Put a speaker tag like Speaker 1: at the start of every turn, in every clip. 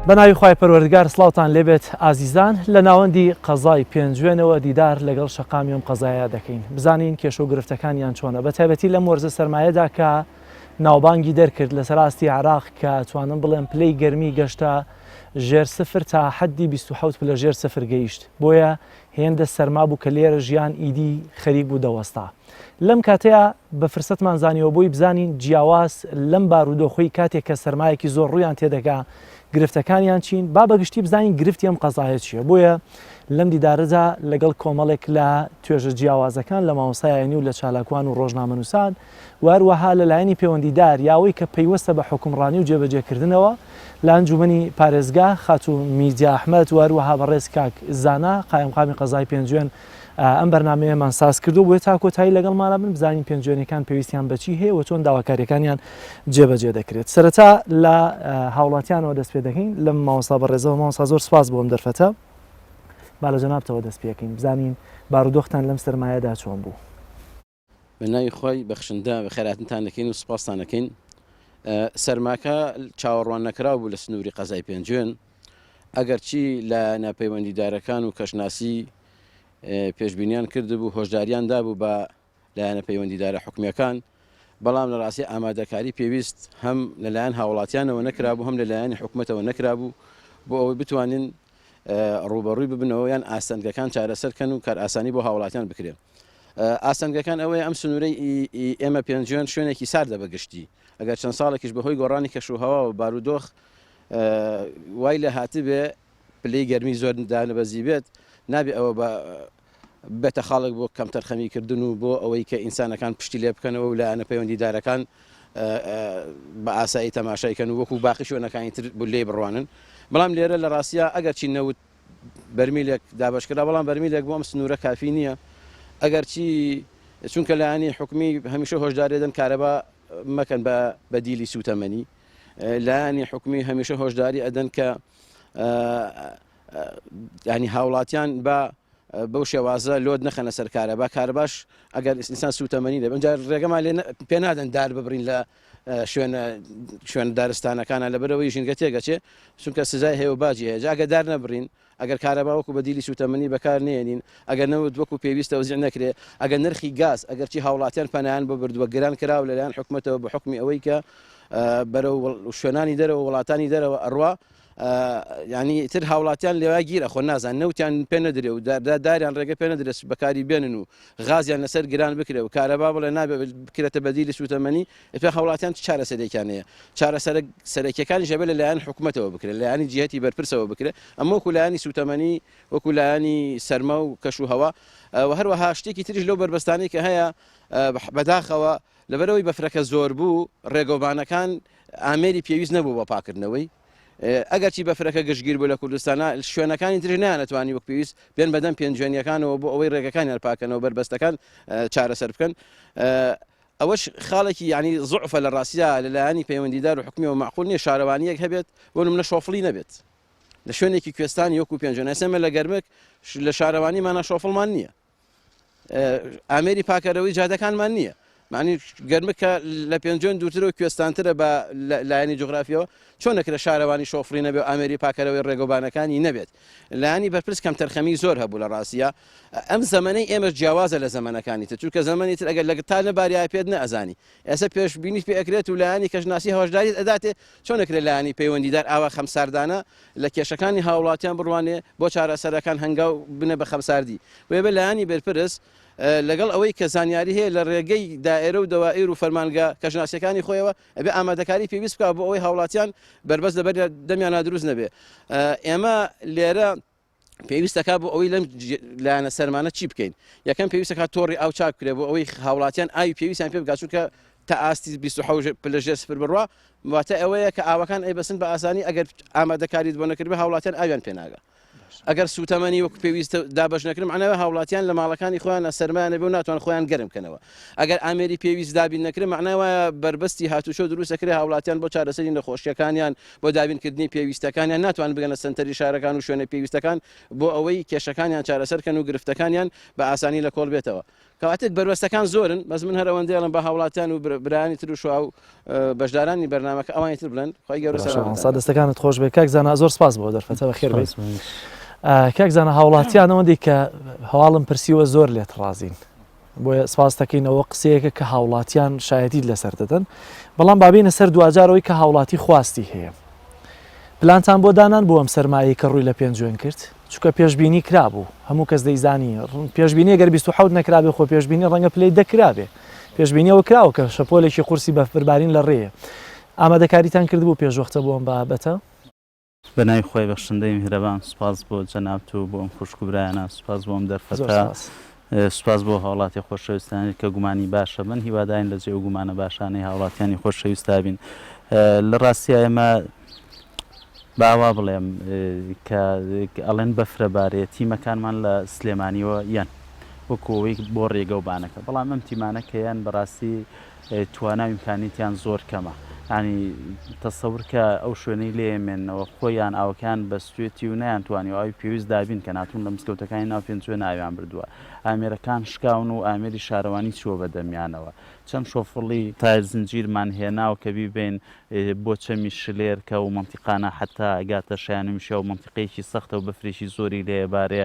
Speaker 1: بەناوی خوای پەروەردگار سڵاوتان لێبێت ئازیزان لە ناوەندی قەزای پێنجوێنەوە دیدار لەگەڵ شەقامی ئەم قەزایە دەکەین بزانین کێشە و گرفتەکانیان چۆنە بە تایبەتی لەم وەرزە سەرمایەدا کە ناوبانگی دەرکرد لەسەر ئاستی عێراق کە توانم بڵێم پلەی گەرمی گەشتە ژێر سفر تا حەدی 27 پلە ژێر سفر گەیشت بۆیە هێندە سەرما بوو کە لێرە ژیان ئیدی خەریک بوو دەوەستا. لەم کاتەیا بە فرسەتمان زانیوە بۆی بزانین جیاواز لەم بارودۆخەی کاتێک کە سەرمایەکی زۆر ڕوویان تێدەگا گرفتەکانیان چین، با بە گشتی بزانین گرفتی ئەم قەزایە چییە. بۆیە لەم دیدارەدا لەگەڵ کۆمەڵێک لە توێژە جیاوازەکان لە مامۆستای ئاینی و لە چالاکوان و ڕۆژنامەنووسان و هەروەها لە لایەنی پەیوەندیدار یا ئەوەی کە پەیوەستە بە حوکمڕانی و جێبەجێکردنەوە لە ئەنجومەنی پارێزگا خاتوو میدیا ئەحمەد و هەروەها بەڕێز کاک زانا قایمقامی قەزای پێنجوێن ئەم بەرنامەیەمان ساز کردو بۆیە تا کۆتایی لەگەڵمانە بن بزانین پێنجوێنەکان پێویستیان بەچی هەیە و چۆن داواکاریەکانیان جێبەجێ دەکرێت. سەرەتا لە هاوڵاتیانەوە دەست پێ دەکەین لەم مامۆستا بەڕێزەوە. مامۆستا زۆر سپاس بۆ ئەم دەرفەتە. با لە جەنابتەوە دەست پێکەین بزانین بارودۆختان لەم سەرمایەدا چۆن بوو.
Speaker 2: بە ناوی خوای بەخشندە بەخێرهاتنتان دەکەین و سوپاستان دەکەین. سەرماکە چاوەڕوان نەکراو بوو لە سنووری قەزای پێنجوێن، ئەگەرچی لایەنە پەیوەندیدارەکان و کەشناسی پێشبینیان کردبوو، هۆشداریان دابوو بە لایەنە پەیوەندیدارە حکومییەکان، بەڵام لە ڕاستی ئامادەکاری پێویست هەم لەلایەن هاوڵاتیانەوە نەکرابوو هەم لەلایەنی حکومەتەوە نەکرابوو بۆ ئەوەی بتوانین ڕووبەڕووی ببنەوە یان ئاستەنگەکان چارەسەر کەن و کارئاسانی بۆ هاوڵاتیان بکرێت. ئاستەنگەکان ئەوەیە ئەم سنوورەی ئێمە پێنجوێن شوێنێکی ساردە بە گشتی، ئەگەر چەند ساڵێکیش بەهۆی گۆڕانی کەشوهەوا و بارودۆخ وای لێ هاتبێ پلەی گەرمی زۆر دانەبەزیبێت، نابێ ئەوە بە ببێتە خاڵێک بۆ کەمتەرخەمی کردن و بۆ ئەوەی کە ئینسانەکان پشتی لێ بکەنەوە و لایەنە پەیوەندیدارەکان بە ئاسایی تەماشای کەن و وەکو باقی شوێنەکانی تر لێی بڕوانن. بەڵام لێرە لە ڕاستیا ئەگەرچی نەوت بەرمیلێک دابەشکرا، بەڵام بەرمیلێک بۆ ئەم سنوورە کافی نییە، ئەگەرچی چونکە لایەنی حکومی هەمیشە هۆشداری دەدەن کارەبا مەکەن بە بەدیلی سووتەمەنی، لایەنی حکومی هەمیشە هۆشداری ئەدەن کە ینی هاوڵاتیان بە بەو شێوازە لۆد نەخەنە سەر کارەبا، کارەباش ئەگەر ئینسان سووتەمەنی دەبێت، ئینجا ڕێگەمان لێ پێ نادەن دار ببڕین لە شوێنە شوێنە دارستانەکانە لەبەرەوەی ژینگە تێگەچێ چونکە سزای هەیە و باجی هەیە جا ئەگەر دار نەبڕین ئەگەر کارەبا وەکو بەدیلی سوتەمەنی بەکار نێنین ئەگەر نەوت وەکو پێویستە وزیع نەکرێ ئەگەر نرخی گاز ئەگەرچی هاوڵاتیان پەنایان بۆ بردووە گران کراوە لەلایەن حکومەتەوە بە حوکمی ئەوەی کە بەرەو شوێنانی دەرەوە وڵاتانی دەرەوە ئەڕوا یانی تر هاوڵاتیان لێوا گیر ئەخۆن نازان نەوتیان پێ نەدرێ و داریان ڕێگە پێ نەدرێت بەکاری بێنن و غازیان لەسەر گران بکرێ و کارەبا بڵێ نابێ بکرێتە بەدیلی سوتەمەنی ئێ هاوڵاتیان چ چارەسەرێکیان هەیە چارەسەرە سەرەکیەکانیش ئەبێ لە لایەن حکومەتەوە بکرێت لایەنی جیهەتی بەرپرسەوە بکرێت ئەمە وەکو لایەنی سوتەمەنی وەکو لایەنی سەرما و کەش و هەوا و هەروەها شتێکی تریش لەو بەربەستانەی کە هەیە بەداخەوە لەبەرئەوەی بەفرەکە زۆر بوو ڕێگەوبانەکان ئامێری پێویست نەبوو بۆ پاکردنەوەی ئەگەرچی بەفرەکە گشتگیر بوو لە کوردستانا شوێنەکانی تریش نەیانەتوانی وەک پێویست بێن بەدەم پێنجوێنیەکانەوە بۆ ئەوەی ڕێگەکانیان پاکەنەوە بەربەستەکان چارەسەر بکەن ئەوەش خاڵێکی یعنی زوعفە لە ڕاستیا لەلایەنی پەیوەندیدار و حکومیەوە معقول نییە شارەوانیەک هەبێت بۆ نمونە شۆفڵی نەبێت لە شوێنێکی کوێستانی وەکو پێنجوێن ئێستا ئێمە لە گەرمک لە شارەوانیمانە شۆفڵمان نییە ئامێری پاکەرەوەی جادەکانمان نییە معنی گەرمکە لە پێنجوێن دوورترە و کوێستانترە بە لایەنی جوگرافیەوە چۆن نەکرێت شارەوانی شۆفری نەبێ و ئامێری پاکەرەوەی ڕێگەوبانەکانی نەبێت لایەنی بەرپرس کەمتەرخەمی زۆر هەبوو لە ڕاستیە ئەم زەمەنەی ئێمەش جیاوازە لە زەمەنەکانی تر چونکە زەمەنی تر ئەگەر لە تا نەباریایە پێت نەئەزانی ئێستا پێشبینیت پێ ئەکرێت و لایەنی کەشناسی هۆشداریت ئەداتێ چۆن ئەکرێت لایەنی پەیوەندیدار ئاوا خەمساردانە لە کێشەکانی هاوڵاتیان بڕوانێ بۆ چارەسەرەکان هەنگاو بنێ بە خەمساردی بۆیە بە لایەنی بەرپرس لەگەڵ ئەوەی کە زانیاری هەیە لە ڕێگەی دائێرە و دەوائیر و فەرمانگە کەشناسیەکانی خۆیەوە ئەبێ ئامادەکاری پێویست بکا بۆ ئەوەی هاوڵاتیان بەربەست لەبەر دەمیانا دروست نەبێ ئێمە لێرە پێویستەکە بۆ ئەوەی لەم لایەنە سەرمانە چی بکەین یەکەم پێویستەکە تۆڕی ئاو چاک بکرێ بۆ ئەوەی هاوڵاتیان ئاوی پێویستیان پێ بگات چونکە تا ئاستی 26 پلە ژێر سفر بڕوا واتە ئەوەیە کە ئاوەکان ئەیبەسن بە ئاسانی ئەگەر ئامادەکاریت بۆ نەکردبێ هاوڵاتیان ئاویان پێناگا ئەگەر سوتەمەنی وەکو پێویست دابەش نەکرد معناوە هاوڵاتیان لە ماڵەکانی خۆیان لە سەرمایان نەبێ و ناتوان خۆیان گەرم کەنەوە ئەگەر ئامێری پێویست دابین نەکرێت معنای وایە بەربەستی هاتوچۆ دروست دەکرێت هاوڵاتیان بۆ چارەسەری نەخۆشیەکانیان بۆ دابینکردنی پێویستەکانیان ناتوان بگەنە سەنتەری شارەکان و شوێنە پێویستەکان بۆ ئەوەی کێشەکانیان چارەسەر کەن و گرفتەکانیان بە ئاسانی لە کۆڵ بێتەوە. کەواتە بەربەستەکان زۆرن بەس من هەر ئەوەندەی ئەڵێم با هاوڵاتیان و برایانی تر و شوا و بەشدارانی بەرنامەکە ئەوانی تر بڵێن خوای گەورە
Speaker 1: باشە
Speaker 2: سەلامەتتان
Speaker 1: مامۆستا
Speaker 2: کات.
Speaker 1: دەستەکانت خۆش بێت کاک زانا زۆر سپاس بۆ دەرفەتە بەخێر بێیت.
Speaker 3: سپاس بۆ
Speaker 1: کاک زانا هاوڵاتیان ئەوەندەی کە هەواڵم پرسیوە زۆر لێت ڕازین بۆیە سپاس دەکەین ئەوە قسەیەکە کە هاوڵاتیان شایەتیت لەسەر دەدەن بەڵام بابینە سەر دواجار ئەوەی کە هاوڵاتی خواستی هەیە پلانتان بۆ دانان بۆ ئەم سەرمایەی کە ڕووی لە پێنجوێن کرد؟ چونکە پێشبینی کرابوو هەموو کەس دەیزانی پێشبینی گەر 27 نەکرابێ خۆ پێشبینی ڕەنگە پلەی دە کرابێ پێشبینی ئەوە کراوە کە شەپۆلێکی قورسی بەفربارین لە ڕێیە ئامادەکاریتان کردبوو پێشوەختە بۆ ئەم بابەتە؟
Speaker 3: بە ناوی خوای بەخشندەی میهرەبان سوپاس بۆ جەنابت و بۆ ئەم خوشک و برایانە سوپاس بۆ ئەم
Speaker 1: زۆر
Speaker 3: دەرفەتە
Speaker 1: سوپاس.
Speaker 3: سوپاس بۆ هاوڵاتی خۆشەویستانی کە گومانی باشە بن هیوادارین لە جێ و گومانە باشانەی هاوڵاتیانی خۆشەویستا بین لە ڕاستیا ئێمە با وا بڵێم کە ئەڵێن بەفرە بارێ تیمەکانمان لە سلێمانیەوە یەن وەکو ئەوەی بۆ ڕێگە و بانەکە بەڵام ئەم تیمانە کە یەن بەڕاستی توانا و ئیمکانیەتیان زۆر کەمە یانی تەسەور کە ئەو شوێنەی لێ مێنەوە خۆیان ئاوەکەیان بەستوێتی و نەیانتوانیوە ئاوی پێویست دابین کەن هاتوون لە مزگەوتەکانی ناو پێنجوێن ئاویان بردووە ئامێرەکان شکاون و ئامێری شارەوانی چووە بە دەمیانەوە چەند شۆفڵی تایر زنجیرمان هێناوە کە بیبەین بۆ چەمی شلێر کە ئەو مەنتیقانە حەتا ئەگاتە شایان و میشیا و مەنتیقەیەکی سەختە و بەفرێکی زۆری لێ بارێ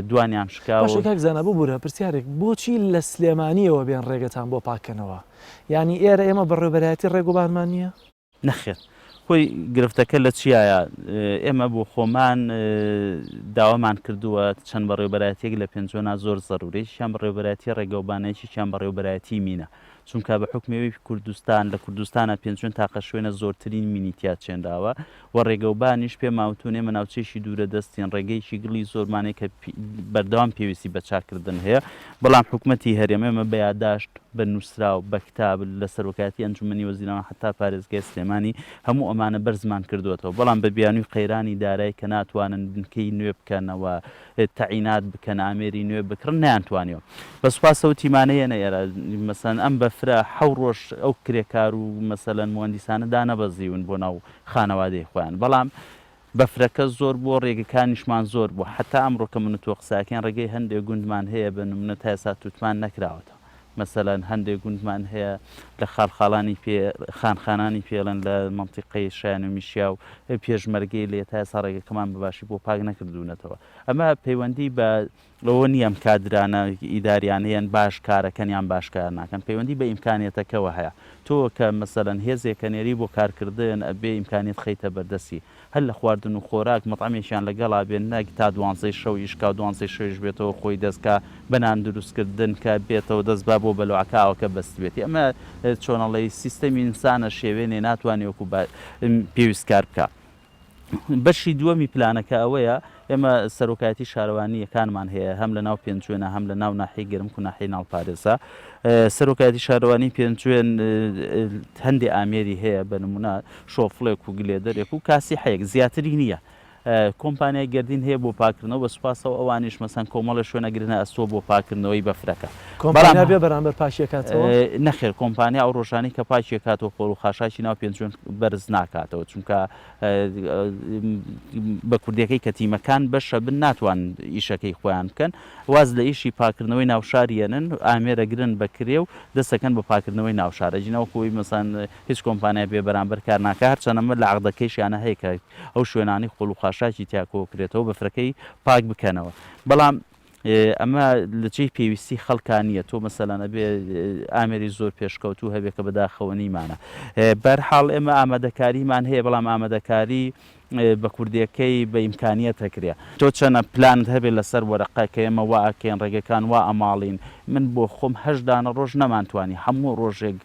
Speaker 3: دوانیان شکاوە
Speaker 1: باشە
Speaker 3: و.
Speaker 1: کاک زانا ببورە پرسیارێک بۆچی لە سلێمانیەوە بێن ڕێگەتان بۆ پاک کەنەوە یانی ئێرە ئێمە بەڕێوبەرایەتی ڕێگوبانمان نیە؟
Speaker 3: نەخێر خۆی گرفتەکە لە چیایە ئێمە بۆ خۆمان داوامان کردووە چەند بەڕێوبەرایەتیەک لە پێنجوێنا زۆر زەرورە یەکیان بەڕێوبەرایەتی ڕێگەوبانە یەکێکیان بەڕێوبەرایەتی مینە چونکە بە حوکمی ئەوەی کوردستان لە کوردستانا پێنجوێن تاقە شوێنە زۆرترین مینی تیا چێنراوە و ڕێگەوبانیش پێمان وتون ئێمە ناوچەیەکی دوورە دەستین ڕێگەیەکی گڵی زۆرمان هەیە کە بەردەوام پێویستی بە چاککردن هەیە بەڵام حکومەتی هەرێم ئێمە بە یاداشت بە نووسراو بە کتاب لە سەرۆکایەتی ئەنجومەنی وەزیران حتا پارێزگای سلێمانی هەموو ئەمانە بەرزمان کردووەتەوە بەڵام بە بیانووی قەیرانی دارای کە ناتوانن بنکەی نوێ بکەنەوە تەعینات بکەن ئامێری نوێ بکڕن نەیانتوانیوە بە سوپاسەوە تیمانە یەنە ئێرە مەسەلەن ئەم بەفرە حەو ڕۆژ ئەو کرێکار و مەسەلەن موەندیسانە دانەبەزیون بۆ ناو خانەوادەی خۆیان بەڵام بەفرەکە زۆر بووە ڕێگەکانیشمان زۆر بووە حەتا ئەمڕۆ کە من و تۆ قساکەین ڕێگەی هەندێک گوندمان هەیە بە نمونە تا ئێستا توتمان نەکراوەتەوە مەسەلەن هەندێک گوندمان هەیە لە خاڵخاڵانی پێ خانخانانی پێڵێن لە مەنتیقەی شایان و میشیا و پێشمەرگەی لێ تا ئێستا ڕێگەکەمان بە باشی بۆ پاک نەکردوونەتەوە ئەمە پەیوەندی بە ئەوە نییە ئەم کادرانە ئیداریانە یان باش کارەکەن یان باش کار ناکەن پەیوەندی بە ئیمکانیەتەکەوە هەیە تۆ کە مەسەلەن هێزێکە نێری بۆ کارکردن ئەبێ ئیمکانیەت خەیتە بەردەستی هەر لە خواردن و خۆراک مەتعەمێکیان لەگەڵا بێ نەک تا دوانزەی شەو ئیش کا و دوانزەی شەویش بێتەوە خۆی دەست کا بە نان دروست کردن کە بێتەوە دەست با بۆ بەلۆعەکە ئاوەکە بەستبێتی ئەمە چۆنەڵێی سیستەمی ئینسانە شێوێنێ ناتوانێ وەکو پێویست کار بکا. بەشی دووەمی پلانەکە ئەوەیە ئێمە سەرۆکایەتی شارەوانییەکانمان هەیە هەم لە ناو پێنجوێنە هەم لە ناو ناحیەی گەرمک و ناحیەی ناڵپارێزە سەرۆکایەتی شارەوانی پێنجوێن هەندێ ئامێری هەیە بە نمونە شۆفڵێک و گلێدەرێک و کاسیحەیەک زیاتری نییە کۆمپانیای گەردین هەیە بۆ پاکردنەوە بە سوپاسەوە ئەوانیش مەسەن کۆمەڵە شوێنە گرنە ئەستۆ بۆ پاکردنەوەی بەفرەکە
Speaker 1: کۆمپانیا بێ بەرامبەر پاکیەکاتەوە؟
Speaker 3: نەخێر کۆمپانیا ئەو ڕۆژانەی کە پاکیەکاتەوە خۆڵ و خاشاکی ناو پێنجوێن بەرز ناکاتەوە چونکە بە کوردیەکەی کە تیمەکان بەشە بن ناتوان ئیشەکەی خۆیان بکەن واز لە ئیشی پاکردنەوەی ناوشار یەنن ئامێرە گرن بە کرێ و دەسەکەن بە پاکردنەوەی ناوشار ئەگینا وەکو ئەوی مەسەن هیچ کۆمپانیای بێ بەرامبەر کار ناکا هەرچەند ئەمە لە عەقدەکەیشیانە هەیە کە ئەو شوێنانەی خۆڵ و خاشاکی تیا کۆکرێتەوە بەفرەکەی پاک بکەنەوە بەڵام ئەمە لە جێی پێویستی خەڵکا نییە تۆ مەسەلەن ئەبێ ئامێری زۆر پێشکەوتوو هەبێ کە بەداخەوە نیمانە بەرحاڵ ئێمە ئامادەکاریمان هەیە بەڵام ئامادەکاری بە کوردیەکەی بە ئیمکانیەت ئەکرێ. تۆ چەنە پلانت هەبێ لەسەر وەرەقە کە ئێمە وا ئەکەین ڕێگەکان وا ئەماڵین من بۆ خۆم هەشت دانە ڕۆژ نەمانتوانی هەموو ڕۆژێک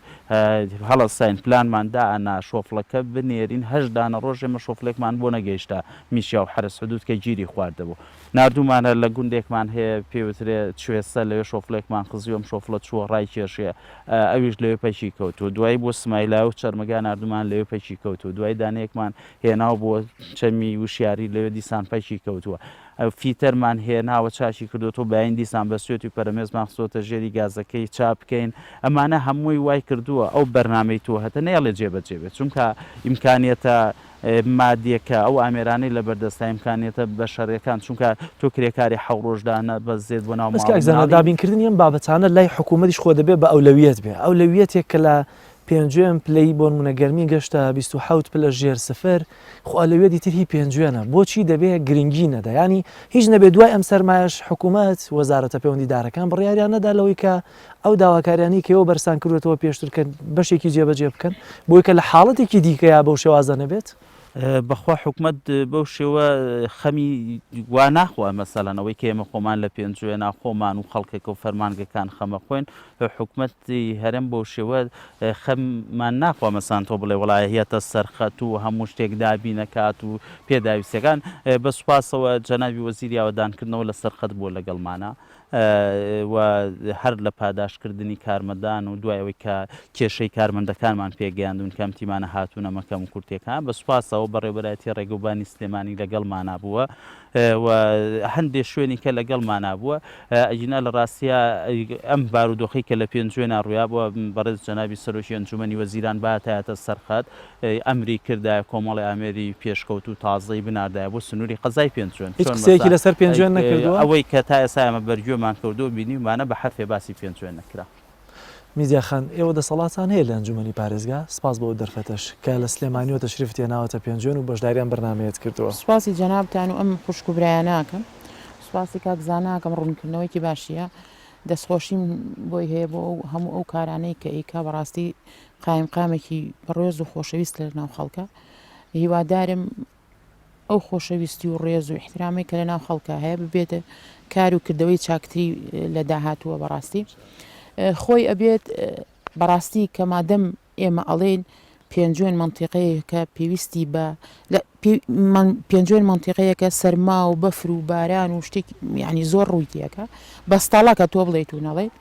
Speaker 3: هەڵەساین پلانمان دائەنا شۆفڵەکە بنێرین هەشت دانە ڕۆژ ئێمە شۆفڵێکمان بۆ نەگەیشتە میشیا و حەرەس حدود کە گیری خواردبوو ناردوومانە لە گوندێکمان هەیە پێی وترێ چوێسە لەوێ شۆفڵێکمان خزیوە ئەم شۆفڵە چووە ڕایکێشێ ئەویش لەوێ پەکی کەوتووە دوایی بۆ سمایلاوە و چەرمگا ناردوومان لەوێ پەکی کەوتووە دوایی دانەیەکمان هێناو بۆ چەمی وشیاری لەوێ دیسان پەکی کەوتووە. فیتەرمان هێناوە چاکی کردۆتەوە بەیانی دیسان بەسوێت و پەرەمێزمان خستۆتە ژێری گازەکەی چا بکەین ئەمانە هەمووی وای کردووە ئەو بەرنامەی تۆ هەتە نەیەڵێ جێبەجێ بێت چونکە ئیمکانیەتە مادیەکە ئەو ئامێرانەی لەبەردەستە ئیمکانیەتە بەشەریەکان چونکە تۆ کرێکاری حەو ڕۆژ دانەبەزێت بۆ ناو
Speaker 1: بەس
Speaker 3: ماڵ
Speaker 1: کاک زانا
Speaker 3: مناڵی
Speaker 1: دابینکردنی ئەم بابەتانە لای حکوومەتیش خۆ دەبێ بە ئەولەویەت بێ ئەولەویەتێک کە لە پێنجوێن پلەی بۆنمونە گەرمی گەشتە 27 پلە ژێر سفر خۆ ئەلەویەتی تر هی پێنجوێنە بۆچی دەبێ گرنگی نەدا یانی هیچ نەبێ دوای ئەم سەرمایەش حکوومەت وەزارەتە پەیوەندیدارەکان بڕیاریان نەدا لەوەی کە ئەو داواکاریانەی کە ئێوە بەرزتان کردوێتەوە پێشتر کە بەشێکی جێبەجێ بکەن بۆی کە لە حاڵەتێکی دیکەیا بەو شێوازە نەبێت؟
Speaker 3: بەخوا حکومەت بەو شێوە خەمی وا ناخوا مەسەلەن ئەوەی کە ئێمە خۆمان لە پێنجوێنا خۆمان و خەڵکەکە و فەرمانگەکان خەمەخۆین حکومەتی هەرێم بەو شێوە خەممان ناخوا مەسان تۆ بڵێ وەڵا هێتە سەرخەت و هەموو شتێک دابینەکات و پێداویستیەکان بە سوپاسەوە جەنابی وەزیری ئاوەدانکردنەوە لە سەرخەت بووە لەگەڵمانا و هەر لە پاداشتکردنی کارمەدان و دوای ئەوەی کە کێشەی کارمەندەکانمان پێگەیاندوون کە ئەم تیمانە هاتوون ئەمە کەموکورتیەکان بە سوپاسەوە بەڕێوەبەرایەتی ڕێگەوبانی سلێمانی لەگەڵمانا بووە و هەندێ شوێنی کە لەگەڵمانا بووە ئەگینا لە ڕاستیا ئەم بارودۆخەی کە لە پێنجوێنا ڕوویا بووە بەڕێز جەنابی سەرۆکی ئەنجومەنی وەزیران باتایەتە سەرخەت ئەمری کردایە کۆمەڵی ئامێری پێشکەوتوو تازەی بناردایە بۆ سنووری قەزای پێنجوێن.
Speaker 1: هیچ
Speaker 3: چۆن
Speaker 1: قسەیەکی
Speaker 3: مەسا
Speaker 1: لەسەر پێنجوێن نەکردووە؟
Speaker 3: ئەوەی کە تا ئێستا ئێمە بەرگوێمان کەوتووە بینیومانە بە حەرفێ باسی پێنجوێن نەکرا.
Speaker 1: میدیا خان، ئێوە دەسەڵاتتان هەیە لە ئەنجومەنی پارێزگا، سپاس بۆ ئەو دەرفەتەش کە لە سلێمانیوە تەشریفت هێناوەتە پێنجوێن و بەشداری ئەم بەرنامەیەت کردووە.
Speaker 4: سوپاسی جەنابتان و ئەم خوشک و برایانە ئەکەم. سوپاسی کاک زانا ئەکەم ڕوونکردنەوەیەکی باشیە. دەستخۆشیم بۆی هەیە بۆ ئەو هەموو ئەو کارانەی کە ئەیکا بەڕاستی قایمقامێکی بەڕێز و خۆشەویست لە ناو خەڵکە هیوادارم ئەو خۆشەویستی و ڕێز و احترامەی کە لە ناو خەڵکە هەیە ببێتە کار و کردەوەی چاکتری لە داهاتووە بەڕاستی خۆی ئەبێت بەڕاستی کە مادەم ئێمە ئەڵێن پێنجوێن مەنتیقەیەکە پێویستی بە پێنجوێن مەنتیقەیەکە سەرما و بەفر و باران و شتێک یعنی زۆر ڕووی تێکە بەستاڵەکە تۆ بڵێیت و نەڵێیت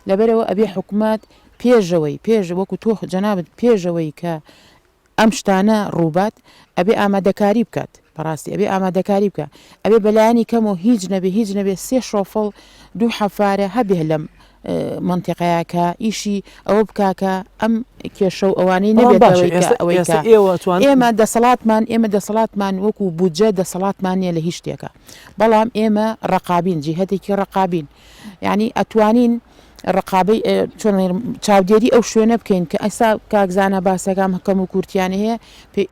Speaker 4: لەبەرەوە ئەبێ حکومەت پێشەوەی پێش وەکو تۆ جەنابت پێشەوەی کە ئەم شتانە ڕووبات ئەبێ ئامادەکاری بکات بەڕاستی ئەبێ ئامادەکاری بکە ئەبێ بەلایەنی کەم و هیچ نەبێ هیچ نەبێ سێ شۆفڵ دوو حەفارە هەبێ لەم مەنتیقەیە کە ئیشی ئەوە بکا کە ئەم کێشە و ئەوانەی
Speaker 1: بەڵام
Speaker 4: نەبێتەوەی
Speaker 1: باشە
Speaker 4: کە
Speaker 1: ئێستا
Speaker 4: ئەوەی
Speaker 1: ئێستا
Speaker 4: کە
Speaker 1: ئێوە توان
Speaker 4: ئێمە دەسەڵاتمان ئێمە دەسەڵاتمان وەکو بودجە دەسەڵاتمان نییە لە هیچ شتێکا بەڵام ئێمە ڕەقابین جیهەتێکی ڕەقابین یعنی ئەتوانین ڕقابەی چۆن چاودێری ئەو شوێنە بکەین کە ئەسا کاک زانا باسەکەم کەم و کورتیانە هەیە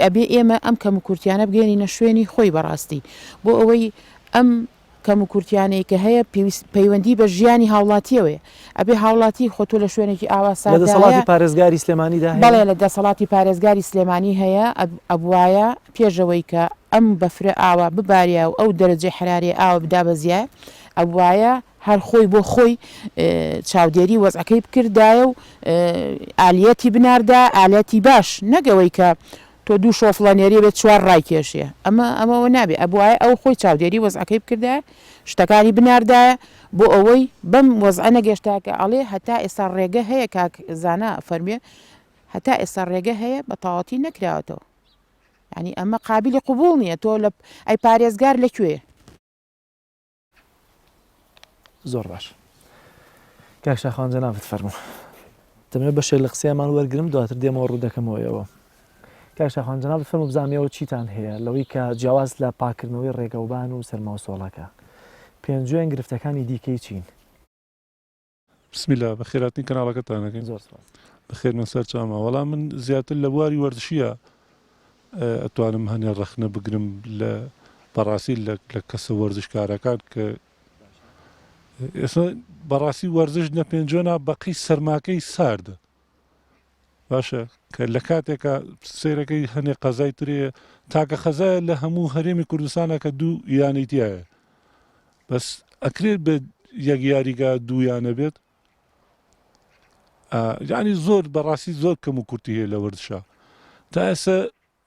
Speaker 4: ئەبێ ئێمە ئەم کەم و کورتیانە بگەێنینە شوێنی خۆی بەڕاستی بۆ ئەوەی ئەم کەموکورتیانەی کە هەیە پێویست پەیوەندی بە ژیانی هاوڵاتیەوەیە ئەبێ هاوڵاتی خۆ تۆ لە شوێنێکی ئاوا
Speaker 1: لە
Speaker 4: ساردایە
Speaker 1: دەسەڵاتی پارێزگاری سلێمانیدا هەیە؟
Speaker 4: بەڵێ لە دەسەڵاتی پارێزگاری سلێمانی هەیە ئەبوایە پێشەوەی کە ئەم بەفرە ئاوا بباریا و ئەو دەرەجەی حەرارەی ئاوە بدابەزیایە ئەبوایە هەر خۆی بۆ خۆی چاودێری وەزعەکەی بکردایە و ئالیەتی بناردایە ئالەتی باش نەک ئەوەی کە تۆ دوو شۆفڵە نێریە بێت چوار ڕایکێشێ ئەمە ئەمەوە نابێ ئەبوایە ئەو خۆی چاودێری وەزعەکەی بکردایە شتەکانی بناردایە بۆ ئەوەی بەم وەزعە نەگەشتا کە ئەڵێ هەتا ئێستا ڕێگە هەیە کاک زانا فەرموێ هەتا ئێستا ڕێگە هەیە بە تەواوەتی نەکراوەتەوە یعنی ئەمە قابلی قبوڵ نییە تۆ لە ئەی پارێزگار لە کوێیە؟
Speaker 1: زۆر باش کاک شاخوان جەنابت فەرموو دەمەوێت بەشێک لە قسەیەمان وەرگرم دواتر دێمەوە ڕوو دەکەمەوە ئێوە کاک شاخوان جەنابت فەرموو بزانم ئێوە چیتان هەیە لەوەی کە جیاواز لە پاکردنەوەی ڕێگەوبان و سەرماوسۆڵەکە پێنجوێن گرفتەکانی دیکەی چین؟
Speaker 5: بسم اللە بەخێراتنی کەناڵەکەتان ئەکەین.
Speaker 1: زۆر سپاس.
Speaker 5: بەخێربێن سەرچاوما وەڵا من زیاتر لە بواری وەرزشیە ئەتوانم هەنێ ڕەخنە بگرم لە بەڕاستی لە لە کەسە وەرزشکارەکان کە ئێستا بەڕاستی وەرزش نە پێنجۆنا بەقەی سەرماکەی ساردە باشە کە لە کاتێکا سەیرەکەی هەنێ قەزای ترێ تاکە خەزایە لە هەموو هەرێمی کوردستانە کە دوو یانەی تایە بەس ئەکرێت بە یەک یاریگا دوو یانە بێت یعنی زۆر بەڕاستی زۆر کەم و کورتی هەیە لە وەرزشا تا ئێستا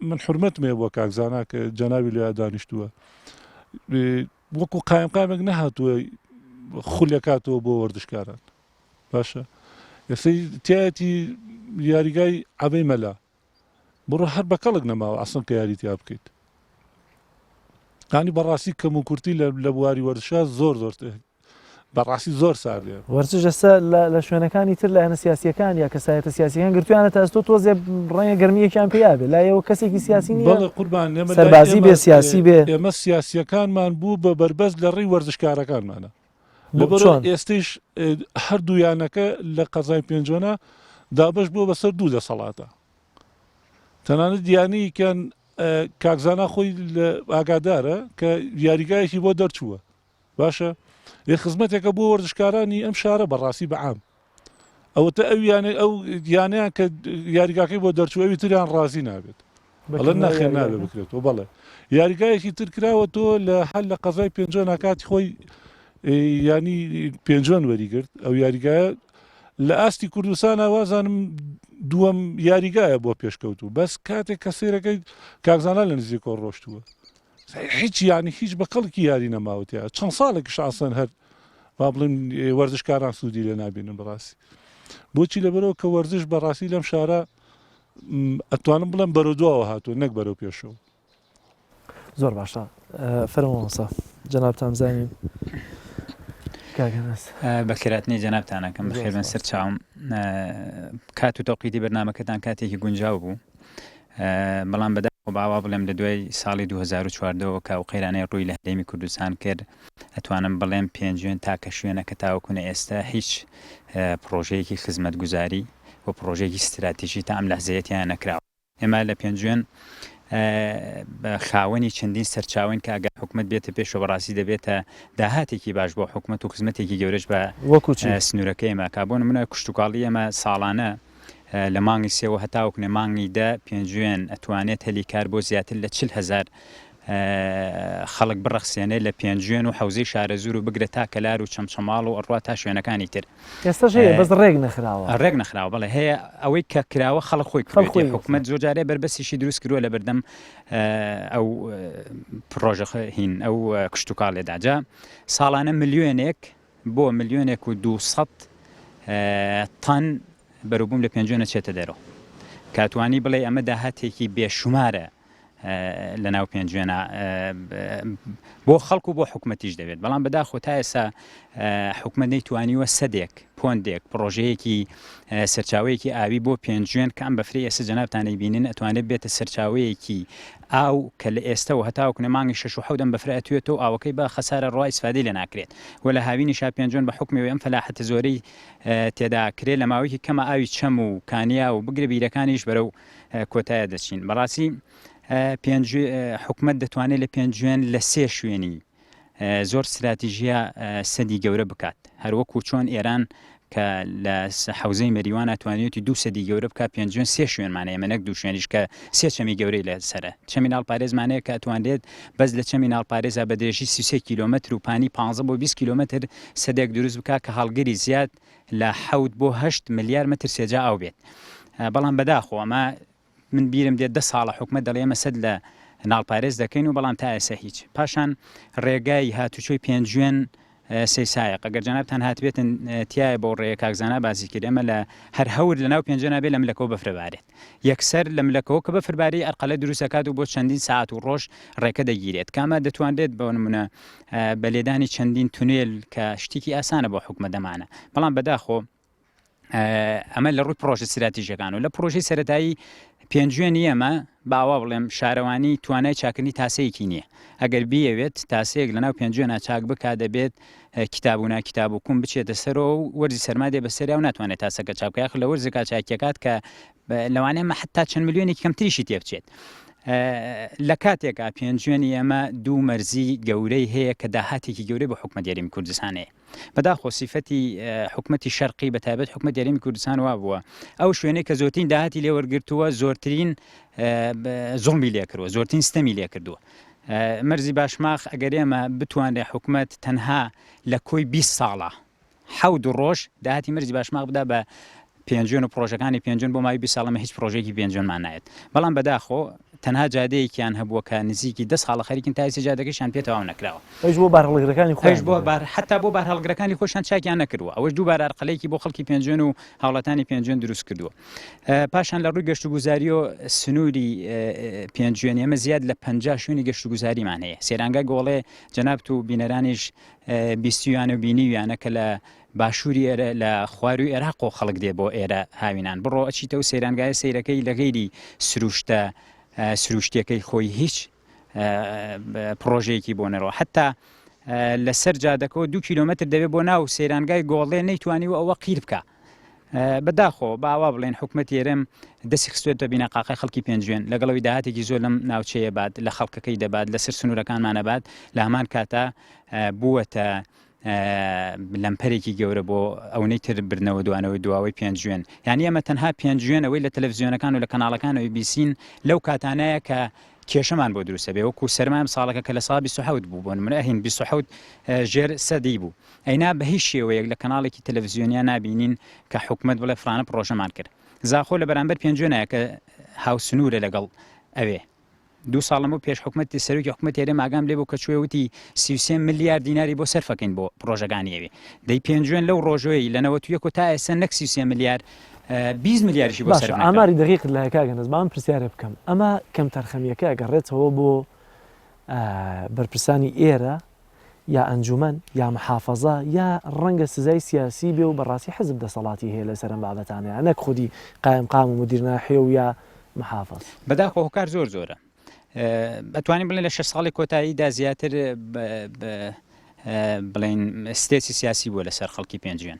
Speaker 5: من حورمەتم هەیە بۆ کاک زانا کە جەنابی لێیا دانیشتووە وەکو قایمقامێک نەهاتووە خولەکاتەوە بۆ وەرزشکاران باشە ئێستا تایەتی یاریگای عەبەی مەلا بڕۆ هەر بە کەڵک نەماوە ئەسڵ کە یاری تیا بکەیت. یانی بەڕاستی کەم و کورتی لە بواری وەرزشا زۆر زۆر بەڕاستی زۆر ساردە.
Speaker 1: وەرزش ئێستا لە شوێنەکانی تر لایەنە سیاسییەکان یا کەسایەتە سیاسییەکان گرتوویانەتە ئەستۆ تۆزێ ڕەنگە گەرمییەکیان پێ بێ لای ئێوە کەسێکی سیاسی نییە
Speaker 5: بەڵێ قوربان ئێمە لای
Speaker 1: سەربازی
Speaker 5: ئێمە
Speaker 1: بێ سیاسی بێ.
Speaker 5: ئێمە سیاسییەکانمان بوو بە بەربەست لە ڕێی وەرزشکارەکانمانە
Speaker 1: بۆ
Speaker 5: لەبەرئەوە
Speaker 1: چۆن؟
Speaker 5: ئێستەیش هەردوو یانەکە لە قەزای پێنجوێنە دابەش بووە بەسەر دوو دەسەڵاتە تەنانەت یانەیەکیان کاک زانا خۆی ئاگادارە کە یاریگایەکی بۆ دەرچووە باشە یە خزمەتێکە بۆ وەرزشکارانی ئەم شارە بەڕاستی بەعام ئەوەتە ئەو یانە ئەو یانەیان کە یاریگاکەی بۆ دەرچوو ئەوی تریان ڕازی نابێت بەڵێ ناخێن نابێت بکرێتەوە بەڵێ یاریگایەکی تر کراوە تۆ لە هەر لە قەزای پێنجوێن کاتی خۆی ینی پێنجوێن وەریگرت ئەو یاریگایە لە ئاستی کوردستانا وازانم دووەم یاریگایە بۆ پێشکەوتوو بەس کاتێک کە سەیرەکەی کاک زانا لە نزیکەوە ڕۆشتووە هیچ یانی هیچ بە کەڵکی یاری نەماوە تیا چەند ساڵێکیش ئاسان هەر با بڵێم وەرزشکاران سوودی لێ نابینن بەڕاستی بۆچی لەبەرەوە کە وەرزش بەڕاستی لەم شارە ئەتوانم بڵێم بەرەو دواوە هاتووە نەک بەرەو پێشەوە.
Speaker 1: زۆر باشە فەرموو مامۆستا جەنابتان بزانین کاک ئەنەس.
Speaker 6: بەخێراتنی جەنابتان ئەکەم
Speaker 1: زۆر
Speaker 6: بەخێربێن
Speaker 1: سپاس.
Speaker 6: سەر چاوم کات و تەوقیتی بەرنامەکەتان کاتێکی گونجاو بوو بەڵام بەداخەوە با وا بڵێم لە دوای ساڵی 2014ەوە کە ئەو قەیرانەی ڕووی لە هەرێمی کوردستان کرد ئەتوانم بڵێم پێنجوێن تاکە شوێنە کە تاوەکو نە ئێستا هیچ پڕۆژەیەکی خزمەتگوزاری و پڕۆژەیەکی ستراتیژی تا ئەم لەحزەیە تیا نەکراوە. ئێمە لە پێنجوێن خاوەنی چەندین سەرچاوەین کە ئەگەر حکومەت بێتە پێشەوە بەڕاستی دەبێتە داهاتێکی باش بۆ حکومەت و خزمەتێکی گەورەش بە
Speaker 1: وەکو چی؟
Speaker 6: سنوورەکەی ئێمە کا بۆ نمونە کشتوکاڵی ئێمە ساڵانە لە مانگی سێوە هەتاوەکو مانگی دە پێنجوێن ئەتوانێت هەلی کار بۆ زیاتر لە 40 هەزار خەڵک بڕەخسێنێ لە پێنجوێن و حەوزەی شارەزوور و بگرە تا کەلار و چەمچەماڵ و ئەڕوا تا شوێنەکانی تر.
Speaker 1: ئێستاش هەیە بەس ڕێک نەخراوە.
Speaker 6: ڕێک نەخراوە بەڵێ هەیە ئەوەی کە کراوە خەڵک خۆی کردوێتی حکومەت زۆر جارێ بەربەستیشی دروست کردووە لە بەردەم ئەو پڕۆژە هین ئەو کشتوکاڵێدا جا ساڵانە ملیۆنێک بۆ ملیۆنێک و 200 تەن بەروبووم لە پێنجوێن ئەچێتە دەرەوە کاتوانی بڵێ ئەمە داهاتێکی بێشومارە لە ناو پێنجوێنە بۆ خەڵک و بۆ حکومەتیش دەبێت بەڵام بەداخۆ تا ئێستا حکومەت نەیتوانیوە سەدێک پۆندێک پڕۆژەیەکی سەرچاوەیەکی ئاوی بۆ پێنجوێن کە ئەم بەفری ئێستا جەنابتان ئەیبینن ئەتوانێت بێتە سەرچاوەیەکی ئاو کە لە ئێستەوە هەتاوەکو نە مانگی شەش و حەوت ئەم بەفرە ئەتوێتەوە ئاوەکەی بە خەسارە ڕوا ئیسفادەی لێ ناکرێت و لە هاوینیشا پێنجوێن بە حوکمی ئەوەی ئەم فەلاحەتە زۆرەی تێدا کرێ لە ماوەیەکی کەمە ئاوی چەم و کانیا و بگرە بیرەکانیش بەرەو کۆتایە دەچین بەڕاستی پێنج حکومەت دەتوانێت لە پێنجوێن لە سێ شوێنی زۆر ستراتیژیە سەدی گەورە بکات هەروەکو چۆن ئێران کە لە حوزەی مەریوانە توانیوتی دوو سەدی گەورە بکات پێنجوێن سێ شوێنمانە ئێمە نەک دوو شوێنیش کە سێ چەمی گەورەی لە سەرە چەمی ناڵپارێزمانەیە کە ئەتوانرێت بەس لە چەمی ناڵپارێزا بە درێژی 33 کیلۆمەتر و پانی 15 بۆ 20 کیلۆمەتر سەدێک دروست بکات کە هەڵگری زیاد لە حەوت بۆ هەشت ملیار مەتر سێجا ئاو بێت بەڵام بەداخۆ ئەمە من بیرم دێت دە ساڵە حکومەت دەڵێ ئێمە سەد لە ناڵپارێز دەکەین و بەڵام تا ئێستا هیچ. پاشان ڕێگای هاتوچۆی پێنجوێن سەیسایەق ئەگەر جەنابتان هاتبێتن تایە بەو ڕێیە کاک زانا باسی کرد ئێمە لە هەر هەور لە ناو پێنجوێنا بێ لە ملەکەوە بەفرە بارێت یەکسەر لە ملەکەوە کە بەفر باری ئەرقەلە دروست ئەکات و بۆ چەندین سەعات و ڕۆژ ڕێکە دەگیرێت کامە دەتوانرێت بۆ نمونە بە لێدانی چەندین تونێل کە شتێکی ئاسانە بۆ حکومەت ئەمانە بەڵام بەداخۆ ئەمە لە ڕووی پرۆژە ستراتیژەکان و لە پرۆژەی سەتایی پێنجوێنی ئێمە باوا بڵێم شارەوانی توانای چاکردنی تاسەیەکی نییە ئەگەر بیەوێت تاسەیەک لەناو پێنجوێنە چاک بک دەبێت کتاب و ناکتاب و کوم بچێتە سەرەوە و وەرزی سەرما دێ بەسەریا و ناتوانێت تاسەکە چاک بکات لە وەرزێکا چاکیەکات کە لەوانەیە مە حتا چەند ملیۆنێکی کەمتریشی تێ بچێت لە کاتێکا پێنجوێنی ئێمە دوو مەرزی گەورەی هەیە کە داهاتێکی گەورەی بۆ حکومەت هەرێمی کوردستان هەیە بەداخۆ سیفەتی حکومەتی شەرقی بە تایبەت حکومەت هەرێمی کوردستان وا بووە ئەو شوێنەی کە زۆرترین داهاتی لێوەرگرتووە زۆرترین زوڵمی لێکردووە زۆرترین ستەمی لێکردووە مەرزی باشماخ ئەگەر ئێمە بتوانرێت حکومەت تەنها لە کۆی 20 ساڵە حەوت ڕۆژ داهاتی مەرزی باشماخ بدا بە پێنجوێن و پڕۆژەکانی پێنجوێن بۆ ماوەی 20 ساڵ ئەمە هیچ پڕۆژەیەکی پێنجوێنمان نایەت بەڵام بەداخۆ. تەنها جادەیەکیان هەبووە کە نزیکی دە ساڵە خەریکن تا ئێستا جادەکەشیان پێ تەواو نەکراوە.
Speaker 1: ئەویش بۆ بارهەڵگرەکانی خۆیان
Speaker 6: ئەویش بۆ بار حەتا بۆ بارهەڵگرەکانی خۆشیان چاکیان نەکردووە. ئەوەش دووبارە ئەرقەلەیەکی بۆ خەڵکی پێنجوێن و هاوڵاتانی پێنجوێن دروست کردووە. پاشان لە ڕووی گەشتوگوزاریەوە سنووری پێنجوێن ئێمە زیاد لە 50 شوێنی گەشتوگوزاریمان هەیە. سەیرانگای گۆڵێ جەنابت و بینەرانیش بیستویانە و بینیویانە کە لە باشووری ئێرە لە خواروی ئێراقەوە خەڵک دێ بۆ ئێرە هاوینان بڕۆ ئەچیتەوە سەیرانگایە سەیرەکەی لە غەیری سروشتە سروشتیەکەی خۆی هیچ پڕۆژەیەکی بۆ نەرەوە حتا لەسەر جادەکەەوە دو کیلومتر دەبێت بۆ ناو سەیرانگای گۆڵێ نەیتوانیوە ئەوە قیر بکە بەداخۆ باوا بڵێن حکومەت یێرم دەستی خستوێتە بینەقاقای خەڵکی پێنجوێن لەگەڵەوەی داهاتێکی زۆر لەم ناوچەیە بات لە خەڵکەکەی دەبات لەسەر سنوورەکانمانە بات لە هەمان کاتا بووەتە لەمپەرێکی گەورە بۆ ئەونەی تر بردنەوە دوانەوەی دواوەی پێنجوێن یانی ئەمە تەنها پێنجوێن ئەوەی لە تەلەفزیۆنەکان و لە کەناڵەکانەوەی بیسین لەو کاتانەیە کە کێشەمان بۆ دروستە بێ وەکو سەرمایم ساڵەکە کە لە سا 27 بوو بۆ نمونە ئەهین 27 ژێر سەدی بوو ئەینا بە هیچ شێوەیەک لە کەناڵێکی تەلەفزیۆنیا نابینین کە حکومت بڵێ فلانە پڕۆژەمان کرد زاخۆ لە بەرامبەر پێنجوێنایە کە هاوسنوورە لەگەڵ ئەوێ دوو ساڵ لەمەو پێش حکومەتی سەرۆکی حکومەتی هەرێم ئاگام لێ بوو کە چووە وتی 33 ملیار دیناری بۆ سەرفەکەین بۆ پڕۆژەکانی ئەوێ دەی پێنجوێن لەو ڕۆژەی لە 91 تا ئێستا نەک 33 ملیار 20 ملیاریشی بۆ
Speaker 1: باشە
Speaker 6: سەرف نەکراوە.
Speaker 1: ئاماری دەقیقت لایە کاک ئەنەس با من پرسیارێ بکەم ئەمە کەمتەرخەمیەکە ئەگەڕێتەوە بۆ بەرپرسانی ئێرە یا ئەنجومەن یا محافەزە یا ڕەنگە سزای سیاسی بێ و بەڕاستی حزب دەسەڵاتی هەیە لەسەر ئەم بابەتانە نەک خودی قایمقام و مدیر ناحیە و یا محافظ.
Speaker 6: بەداخەوە هۆکار زۆر زۆرە ئەتوانین بڵێن لە شەش ساڵی کۆتاییدا زیاتر بڵێن ستێسی سیاسی بووە لەسەر خەڵکی پێنجوێن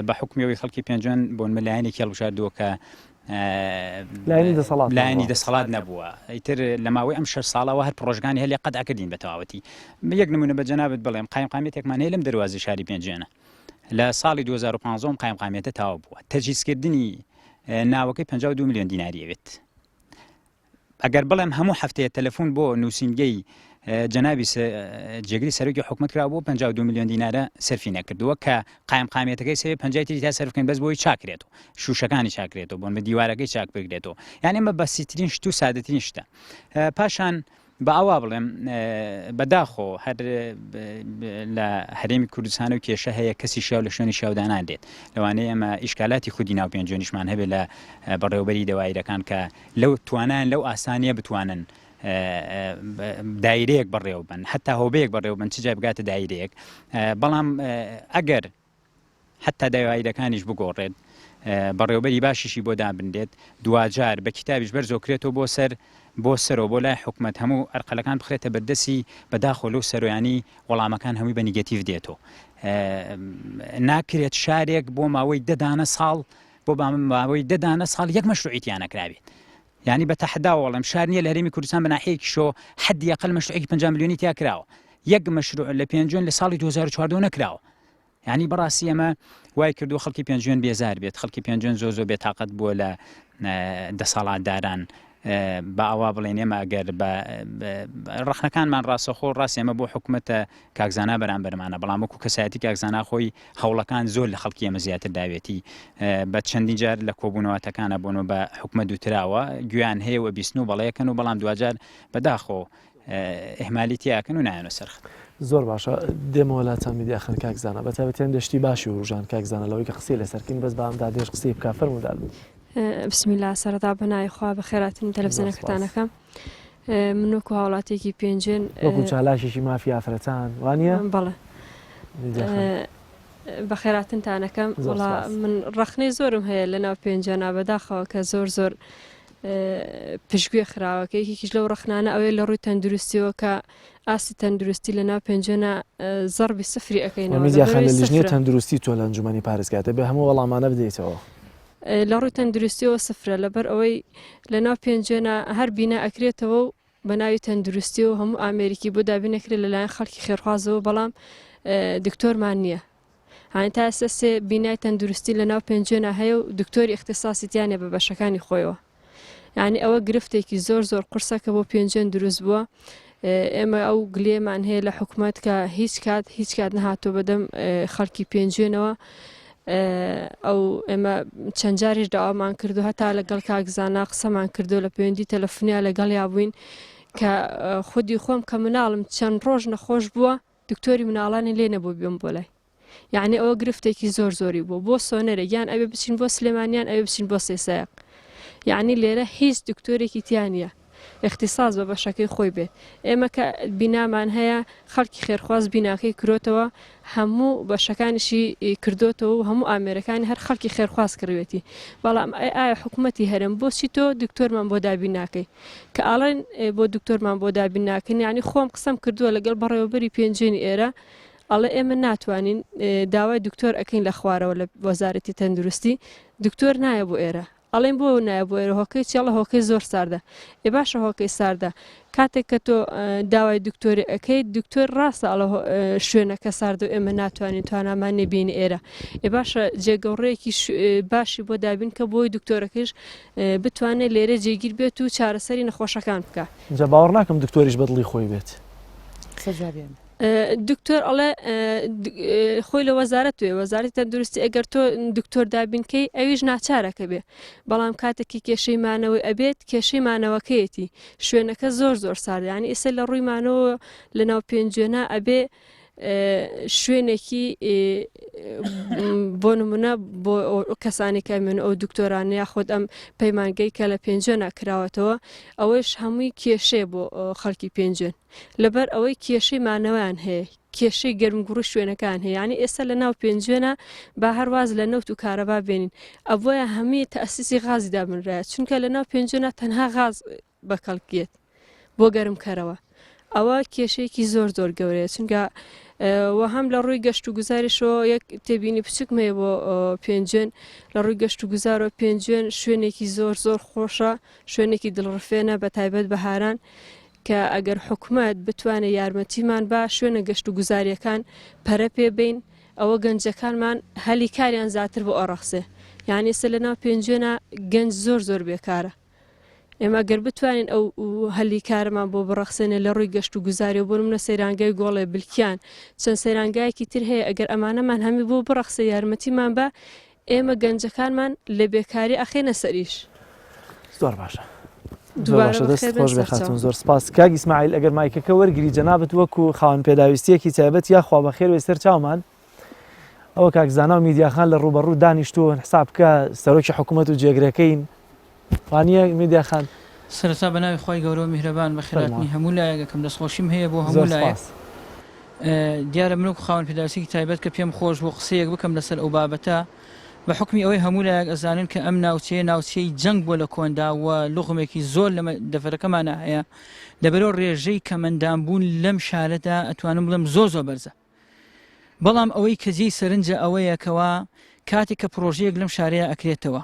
Speaker 6: بە حکومیەوەی خەڵکی پێنجوێن بۆن ملایەنێکی هەڵبژاردووە کە
Speaker 1: لایەنی دەسەڵات
Speaker 6: لایەنی دەسەڵات نەبووە ئیتر لە ماوەی ئەم شەش ساڵەوە هەر پرۆژگانی هەلێ قەت ئەکردین بە تەواوەتی یەک نمونە بە جەنابت بڵێم قایمقامیەتێکمان هەیە لەم دەروازی شاری پێنجوێنە لە ساڵی 2015 قایمقامیەتە تەواو بووە تەجهیزکردنی ناوەکەی 52 میلیۆن دیناری ئەوێت ئەگەر بڵێم هەموو هەفتەیە تەلەفۆن بۆ نووسینگەی جەنابی جێگری سەرۆکی حکومەت کرا بۆ 52 میلیۆن دینارە سەرفی نەکردووە کە قایم قامیەتەکەی سێ پەنجای تری تا سەرف بکەین بەس بۆی چاکرێتەوە شوشەکانی چاکرێتەوە بۆن بە دیوارەکەی چاک بکرێتەوە یان ئێمە بەسیترین شت و سادەترین شتە پاشان با ئاوا بڵێم بەداخۆ هەر لە هەرێمی کوردستان و کێشە هەیە کەسی شیاو لە شوێنی شیاو دانانرێت لەوانەیە ئێمە ئیشکالاتی خودی ناو پێنجوێنیشمان هەبێت لە بەڕێوەبەری دەوایرەکان کە لەو توانایان لەو ئاسانیە بتوانن دایرەیەک بەڕێوە بن حتا هۆبەیەک بەڕێوە بن چ جای بگاتە دایرەیەک بەڵام ئەگەر حەتا دەوایرەکانیش بگۆڕێت، بەڕێوەبەری باشیشی بۆ دابنرێت، دواجار بە کیتابیش بەرزۆکرێتەوە بۆ سەر بۆ سەرەوە بۆ لای حکومەت هەموو ئەرقەلەکان بخرێتە بەردەسی، بەداخەوە لەو سەرۆیانی وەڵامەکان هەمووی بە نیگەتیڤ دێتەوە. ناکرێت شارێک بۆ ماوەی دە دانە ساڵ بۆ ماوەی دە دانە ساڵ یەک مەشروعی تیا نەکرابێت. یانی بە تەحەداوە وەڵێم شار نییە لە هەرێمی کوردستان بە ناحیەیەکیشەوە حەدی ئەقەل مەشروعێکی 50 ملیۆنی تیا کراوە. یەک مەشروع لە پێنجوێن لە ساڵی 2014 نەکراوە. یانی بەڕاستی ئەمە وای کردووە خەڵکی پێنجوێن بێزار بێت خەڵکی پێنجوێن زۆر زۆر بێتاقەت بووە لە دەسەڵاتداران با ئەوا بڵێن ئێمە ئەگەر بە ڕەخنەکانمان ڕاستەخۆ ڕاست ئێمە بۆ حکوومەتە کاکزانا بەرامبەرمانە بەڵام وەکو کەسایەتی کاکزانا خۆی هەوڵەکان زۆر لە خەڵکی ئێمە زیاتر داوێتی بە چەندین جار لە کۆبوونەوەتەکانە بۆنەوە بە حکومە دوتراوە گویان هەیە و بیستن و بەڵێکەن و بەڵام دواجار بەداخۆ ئیهمالی تیا ئەکەن و نایەنە سەر خەت.
Speaker 1: زۆر باشە دێمەوە لاتان میدیا خان کاک زانا بە تایبەتی هەندێ شتی باشی وروژان کاک زانا لەوەی کە قسەی لەسەر کەین بەس با ئەم دادێش قسەی بکا فەرموو داد.
Speaker 7: بسم اللە سەرەتا بە ناوی خوا بەخێراتن
Speaker 1: زۆر سپاس.
Speaker 7: تەلەفزیۆنەکەتان ئەکەم من وەکو هاوڵاتیەکی پێنجوێن
Speaker 1: وەکو چالاکێکی مافی ئافرەتان وانیە؟
Speaker 7: بەڵێ
Speaker 1: میدیا خان.
Speaker 7: بەخێراتنتان ئەکەم
Speaker 1: زۆر
Speaker 7: وەڵا
Speaker 1: سپاس.
Speaker 7: من ڕەخنەی زۆرم هەیە لەناو پێنجوێنا بەداخەوە کە زۆر زۆر پشتگوێ خراوە کە یەکێکیش لەو ڕەخنانە ئەوەیە لە ڕووی تەندروستیەوە کە ئاستی تەندروستی لە ناو پێنجوێنە زەڕبی سفری ئەەکەینەوە
Speaker 1: میدیا خان لە لیژنەی تەندروستی تۆ لە ئەنجومەنی پارێزگا دەبێ هەموو وەڵامانە بدەیتەوە.
Speaker 7: لە ڕووی تەندروستیەوە سفرە لەبەر ئەوەی لە ناو پێنجوێنە هەر بینا ئەکرێتەوە و بە ناوی تەندروستیەوە هەموو ئامێریکی بۆ دابین ئەکرێت لەلایەن خەڵکی خێرخوازەوە بەڵام دکتۆرمان نییە هانی تا ئێستا سێ بینای تەندروستی لە ناو پێنجوێنا هەیە و دکتۆری ئیختیساسی تیا نیە بە بەشەکانی خۆیەوە یعنی ئەوە گرفتێکی زۆر زۆر قورسە کە بۆ پێنجوێن دروست بووە ئێمە ئەو گلێمان هەیە لە حکومەت کە هیچ کات هیچ کات نەهاتووە بەدەم خەڵکی پێنجوێنەوە. ئەو ئێمە چەند جاریش داوامان کردو هەتا لەگەڵ کاک زانا قسەمان کردو لە پەیوەندی تەلەفونیا لەگەڵیا بووین کە خودی خۆم کە مناڵم چەند ڕۆژ نەخۆش بووە دکتۆری مناڵانی لێ نەبوو بێم بۆ لای یعنی ئەوە گرفتێکی زۆر زۆری بوو بۆ سۆنەرێک یان ئەوێ بچین بۆ سلێمانیان ئەوێ بچین بۆ سێسایق یعنی لێرە هیچ دکتۆرێکی تیا نییە ئیختیساس بە بەشەکەی خۆی بێت. ئێمە کە بینامان هەیە خەڵکی خێرخواز بیناکەی کرۆتەوە هەموو بەشەکانیشی کردۆتەوە و هەموو ئامێرەکانی هەر خەڵکی خێرخواز کڕیوێتی بەڵام ئەی ئایا حکومەتی هەرێم بۆچی تۆ دکتۆرمان بۆ دابین ناکەی کە ئاڵێن بۆ دکتۆرمان بۆ دابین ناکەن یعنی خۆم قسەم کردووە لەگەڵ بەڕێوەبەری پێنجوێنی ئێرە ئەڵێ ئێمە ناتوانین داوای دکتۆر ئەکەین لە خوارەوە لە وەزارەتی تەندروستی دکتۆر نایە بۆ ئێرە ئەڵێن بۆ نایە بۆ ئێرە هۆکەی چیە ئەڵێ هۆکەی زۆر ساردە ئێ باشە هۆکەی ساردە کاتێک کە تۆ داوای دکتۆری ئەەکەیت دکتۆر ڕاستە ئەڵە شوێنەکە سارد و ئێمە ناتوانین توانامان نەبین ئێرە ئێ باشە جێگەڕێکی باشی بۆ دابین کە بۆی دکتۆرەکەش بتوانێت لێرە جێگیر بێت و چارەسەری نەخۆشەکان بکە.
Speaker 1: جا باوەڕ ناکەم دکتۆریش بەدڵی خۆی بێت.
Speaker 7: دکتۆر ئەڵێ خۆی لە وەزارەت وێ وەزارەتی تەندروستی ئەگەر تۆ دکتۆر دابینکەی ئەویش ناچارەکە بێ بەڵام کاتێکی کێشەی مانەوەی ئەبێت کێشەی مانەوەکەیەتی شوێنەکە زۆر زۆر ساردانی ئێستا لە ڕووی مانەوە لە ناو پێنجوێنە ئەبێ شوێنێکی بۆ نمونە بۆ کەسانی کە من ئەو دکتۆرانە یاخود ئەم پەیمانگەی کە لە پێنجوێنە کراوەتەوە ئەوەش هەمووی کێشەیە بۆ خەڵکی پێنجوێن لەبەر ئەوەی کێشەی مانەوەیان هەیە، کێشەی گەرموگوڕی شوێنەکان هەیە، یانی ئێستا لە ناو پێنجوێنە با هەر واز لە نەوت و کارەبا بێنین، ئەبوایە هەمووی تەئسیسی غازی دابنرایە، چونکە لە ناو پێنجوێنە تەنها غاز بە کەڵک یەت بۆ گەرمکەرەوە، ئەوە کێشەیەکی زۆر زۆر گەورەیە، چونکە و هەم لە ڕووی گەشت و گوزاریشەوە یەک تێبینی بچووکم هەیە بۆ پێنجوێن، لە ڕووی گەشت و گوزارەوە پێنجوێن شوێنێکی زۆر زۆر خۆشە، شوێنێکی دڵڕفێنە بە تایبەت بەهاران، کە ئەگەر حکومەت بتوانێت یارمەتیمان با شوێنە گەشت و گوزاریەکان پەرە پێ بەین ئەوە گەنجەکانمان هەلی کاریان زیاتر بۆ ئەڕەخسێ یانی ئێستا لە ناو پێنجوێنە گەنج زۆر زۆر بێکارە ئێمە گەر بتوانین ئەو هەلی کارمان بۆ بڕەخسێنێ لە ڕووی گەشت و گوزاری و بۆ نمونە سەیرانگای گۆڵێ بلکیان چەند سەیرانگایەکی تر هەیە ئەگەر ئەمانەمان هەمی بۆ بڕەخسێ یارمەتیمان بە ئێمە گەنجەکانمان لە بێکاری ئەخەینە سەر ئیش.
Speaker 1: زۆر باشە زۆر باشە دەست خۆش بێ خاتون زۆر سپاس کاک ئیسماعیل ئەگەر مایکەکە وەرگری جەنابت وەکو خاوەن پێداویستیەکی تایبەت یاخوا بەخێر بێی سەر چاومان ئەوە کاک زانا و میدیاخان لە ڕووبەڕوو دانیشتوون حساب بکە سەرۆکی حکوومەت و جێگرەکەین وانییە میدیا خان؟
Speaker 8: سەرەتا بە ناوی خوای گەورە و میهرەبان بەخێرهاتنی هەموو لایەک ئەکەم دەستخۆشیم هەیە بۆ هەموو لایەک دیارە من وەکو خاوەن پێداویستیەکی تایبەت کە پێم خۆش بوو قسەیەک بکەم لەسەر ئەو بابەتە بە حوکمی ئەوەی هەموو لایەک ئەزانن کە ئەم ناوچەیە ناوچەی جەنگ بووە لە کۆندا و لوغمێکی زۆر لە دەڤەرەکەمانا هەیە لەبەرئەوە ڕێژەی کەمەندام بوون لەم شارەدا ئەتوانم بڵێم زۆر زۆر بەرزە بەڵام ئەوەی کە جێی سەرنجە ئەوەیە کەوا کاتێک کە پڕۆژەیەک لەم شارەیە ئەکرێتەوە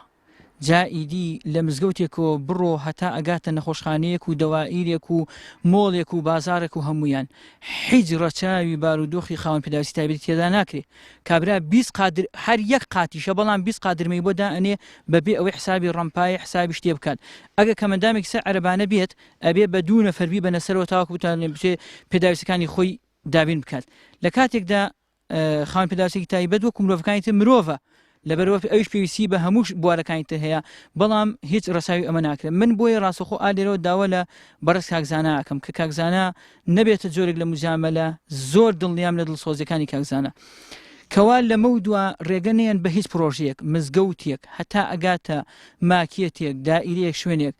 Speaker 8: جا ئیدی لە مزگەوتێکەوە بڕۆ هەتا ئەگاتە نەخۆشخانەیەک و دەوائیرێک و مۆڵێک و بازاڕێک و هەموویان حیچ ڕەچاوی بارودۆخی خاوەن پێداویستی تایبەتی تێدا ناکرێ کابرا 20 قادر هەر یەک قاتیشە بەڵام 20 قادرمەی بۆ دائەنێ بەبێ ئەوەی حسابی ڕەمپای حسابی شتێ بکات ئەگە کەمەندامێکی سەر عەرەبانە بێت ئەبێ بە دوو نەفەر بیبەنە سەرەوە تاوەکو بتوانێت بچێ پێداویستەکانی خۆی دابین بکات لە کاتێکدا خاوەن پێداویستێکی تایبەت وەکو مرۆڤەکانی تر مرۆڤە لەبەرەوە ئەویش پێویستی بە هەموو بوارەکانی تر هەیە بەڵام هیچ ڕەچاوی ئەمە ناکرێت من بۆیە ڕاستەخۆ ئا لێرەوە داوا لە بەڕێز کاکزانە ئەکەم کە کاکزانە نەبێتە جۆرێک لە مجاملە زۆر دڵنیام لە دڵسۆزیەکانی کاکزانە کەوا لەمە و دوا ڕێگە نەیەن بە هیچ پرۆژەیەک مزگەوتێک هەتا ئەگاتە ماکیەتێک دائیرەیەک شوێنێک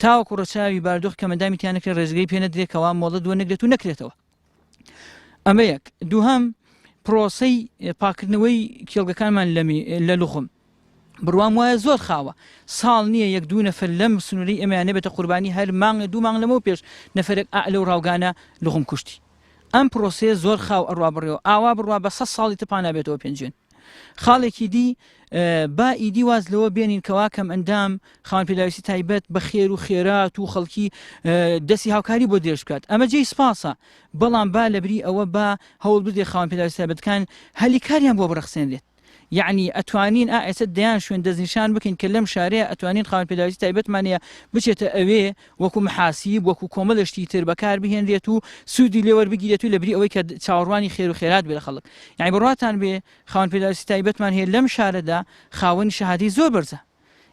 Speaker 8: تاوەکو ڕەچاوی باردۆخ کەمەندامی تیا نەکرێت ڕێزگەی پێ نەدرێت کەوا مۆڵەت وەرنەگرێت و نەکرێتەوە ئەمە یەک دووهەم پرۆسەی پاکردنەوەی کێڵگەکانمان لە لوخم بڕوام وایە زۆر خاوە ساڵ نییە یەک دوو نەفەر لەم سنووری ئێمەیان نەبێتە قوربانی هەر مانگ دوو مانگ لەمەو پێش نەفرێک ئا لەو ڕاوگانە لوغم کوشتی ئەم پرۆسەیە زۆر خاو ئەڕوا بڕێەوە ئاوا بڕوا بە سە ساڵی تر پانابێتەوە پێنجوێن خاڵێکی دی با ئیدی واز لەوە بێنین کەوا کەمئەندام خاوەن پێداویستی تایبەت بە خێر و خێرات و خەڵکی دەستی هاوکاری بۆ درێژ بکات ئەمە جێی سپاسە بەڵام با لەبری ئەوە با هەوڵ بدرێت خاوەن پێداویستی تایبەتەکان هەلی کاریان بۆ بڕەخسێنرێت. یەعنی ئەتوانین ئا ئێستا دەیان شوێن دەستنیشان بکەین کە لەم شارەیە ئەتوانین خاوەن پێداویستی تایبەتمان هەیە بچێتە ئەوێ وەکو محاسیب وەکو کۆمەڵێ شتی تر بەکار بهێنرێت و سوودی لێ وەربگیرێت و لەبری ئەوەی کە چاوەڕوانی خێر و خێرات بێ لە خەڵک یەعنی بڕواتان بێ خاوەن پێداویستی تایبەتمان هەیە لەم شارەدا خاوەنی شەهادەی زۆر بەرزە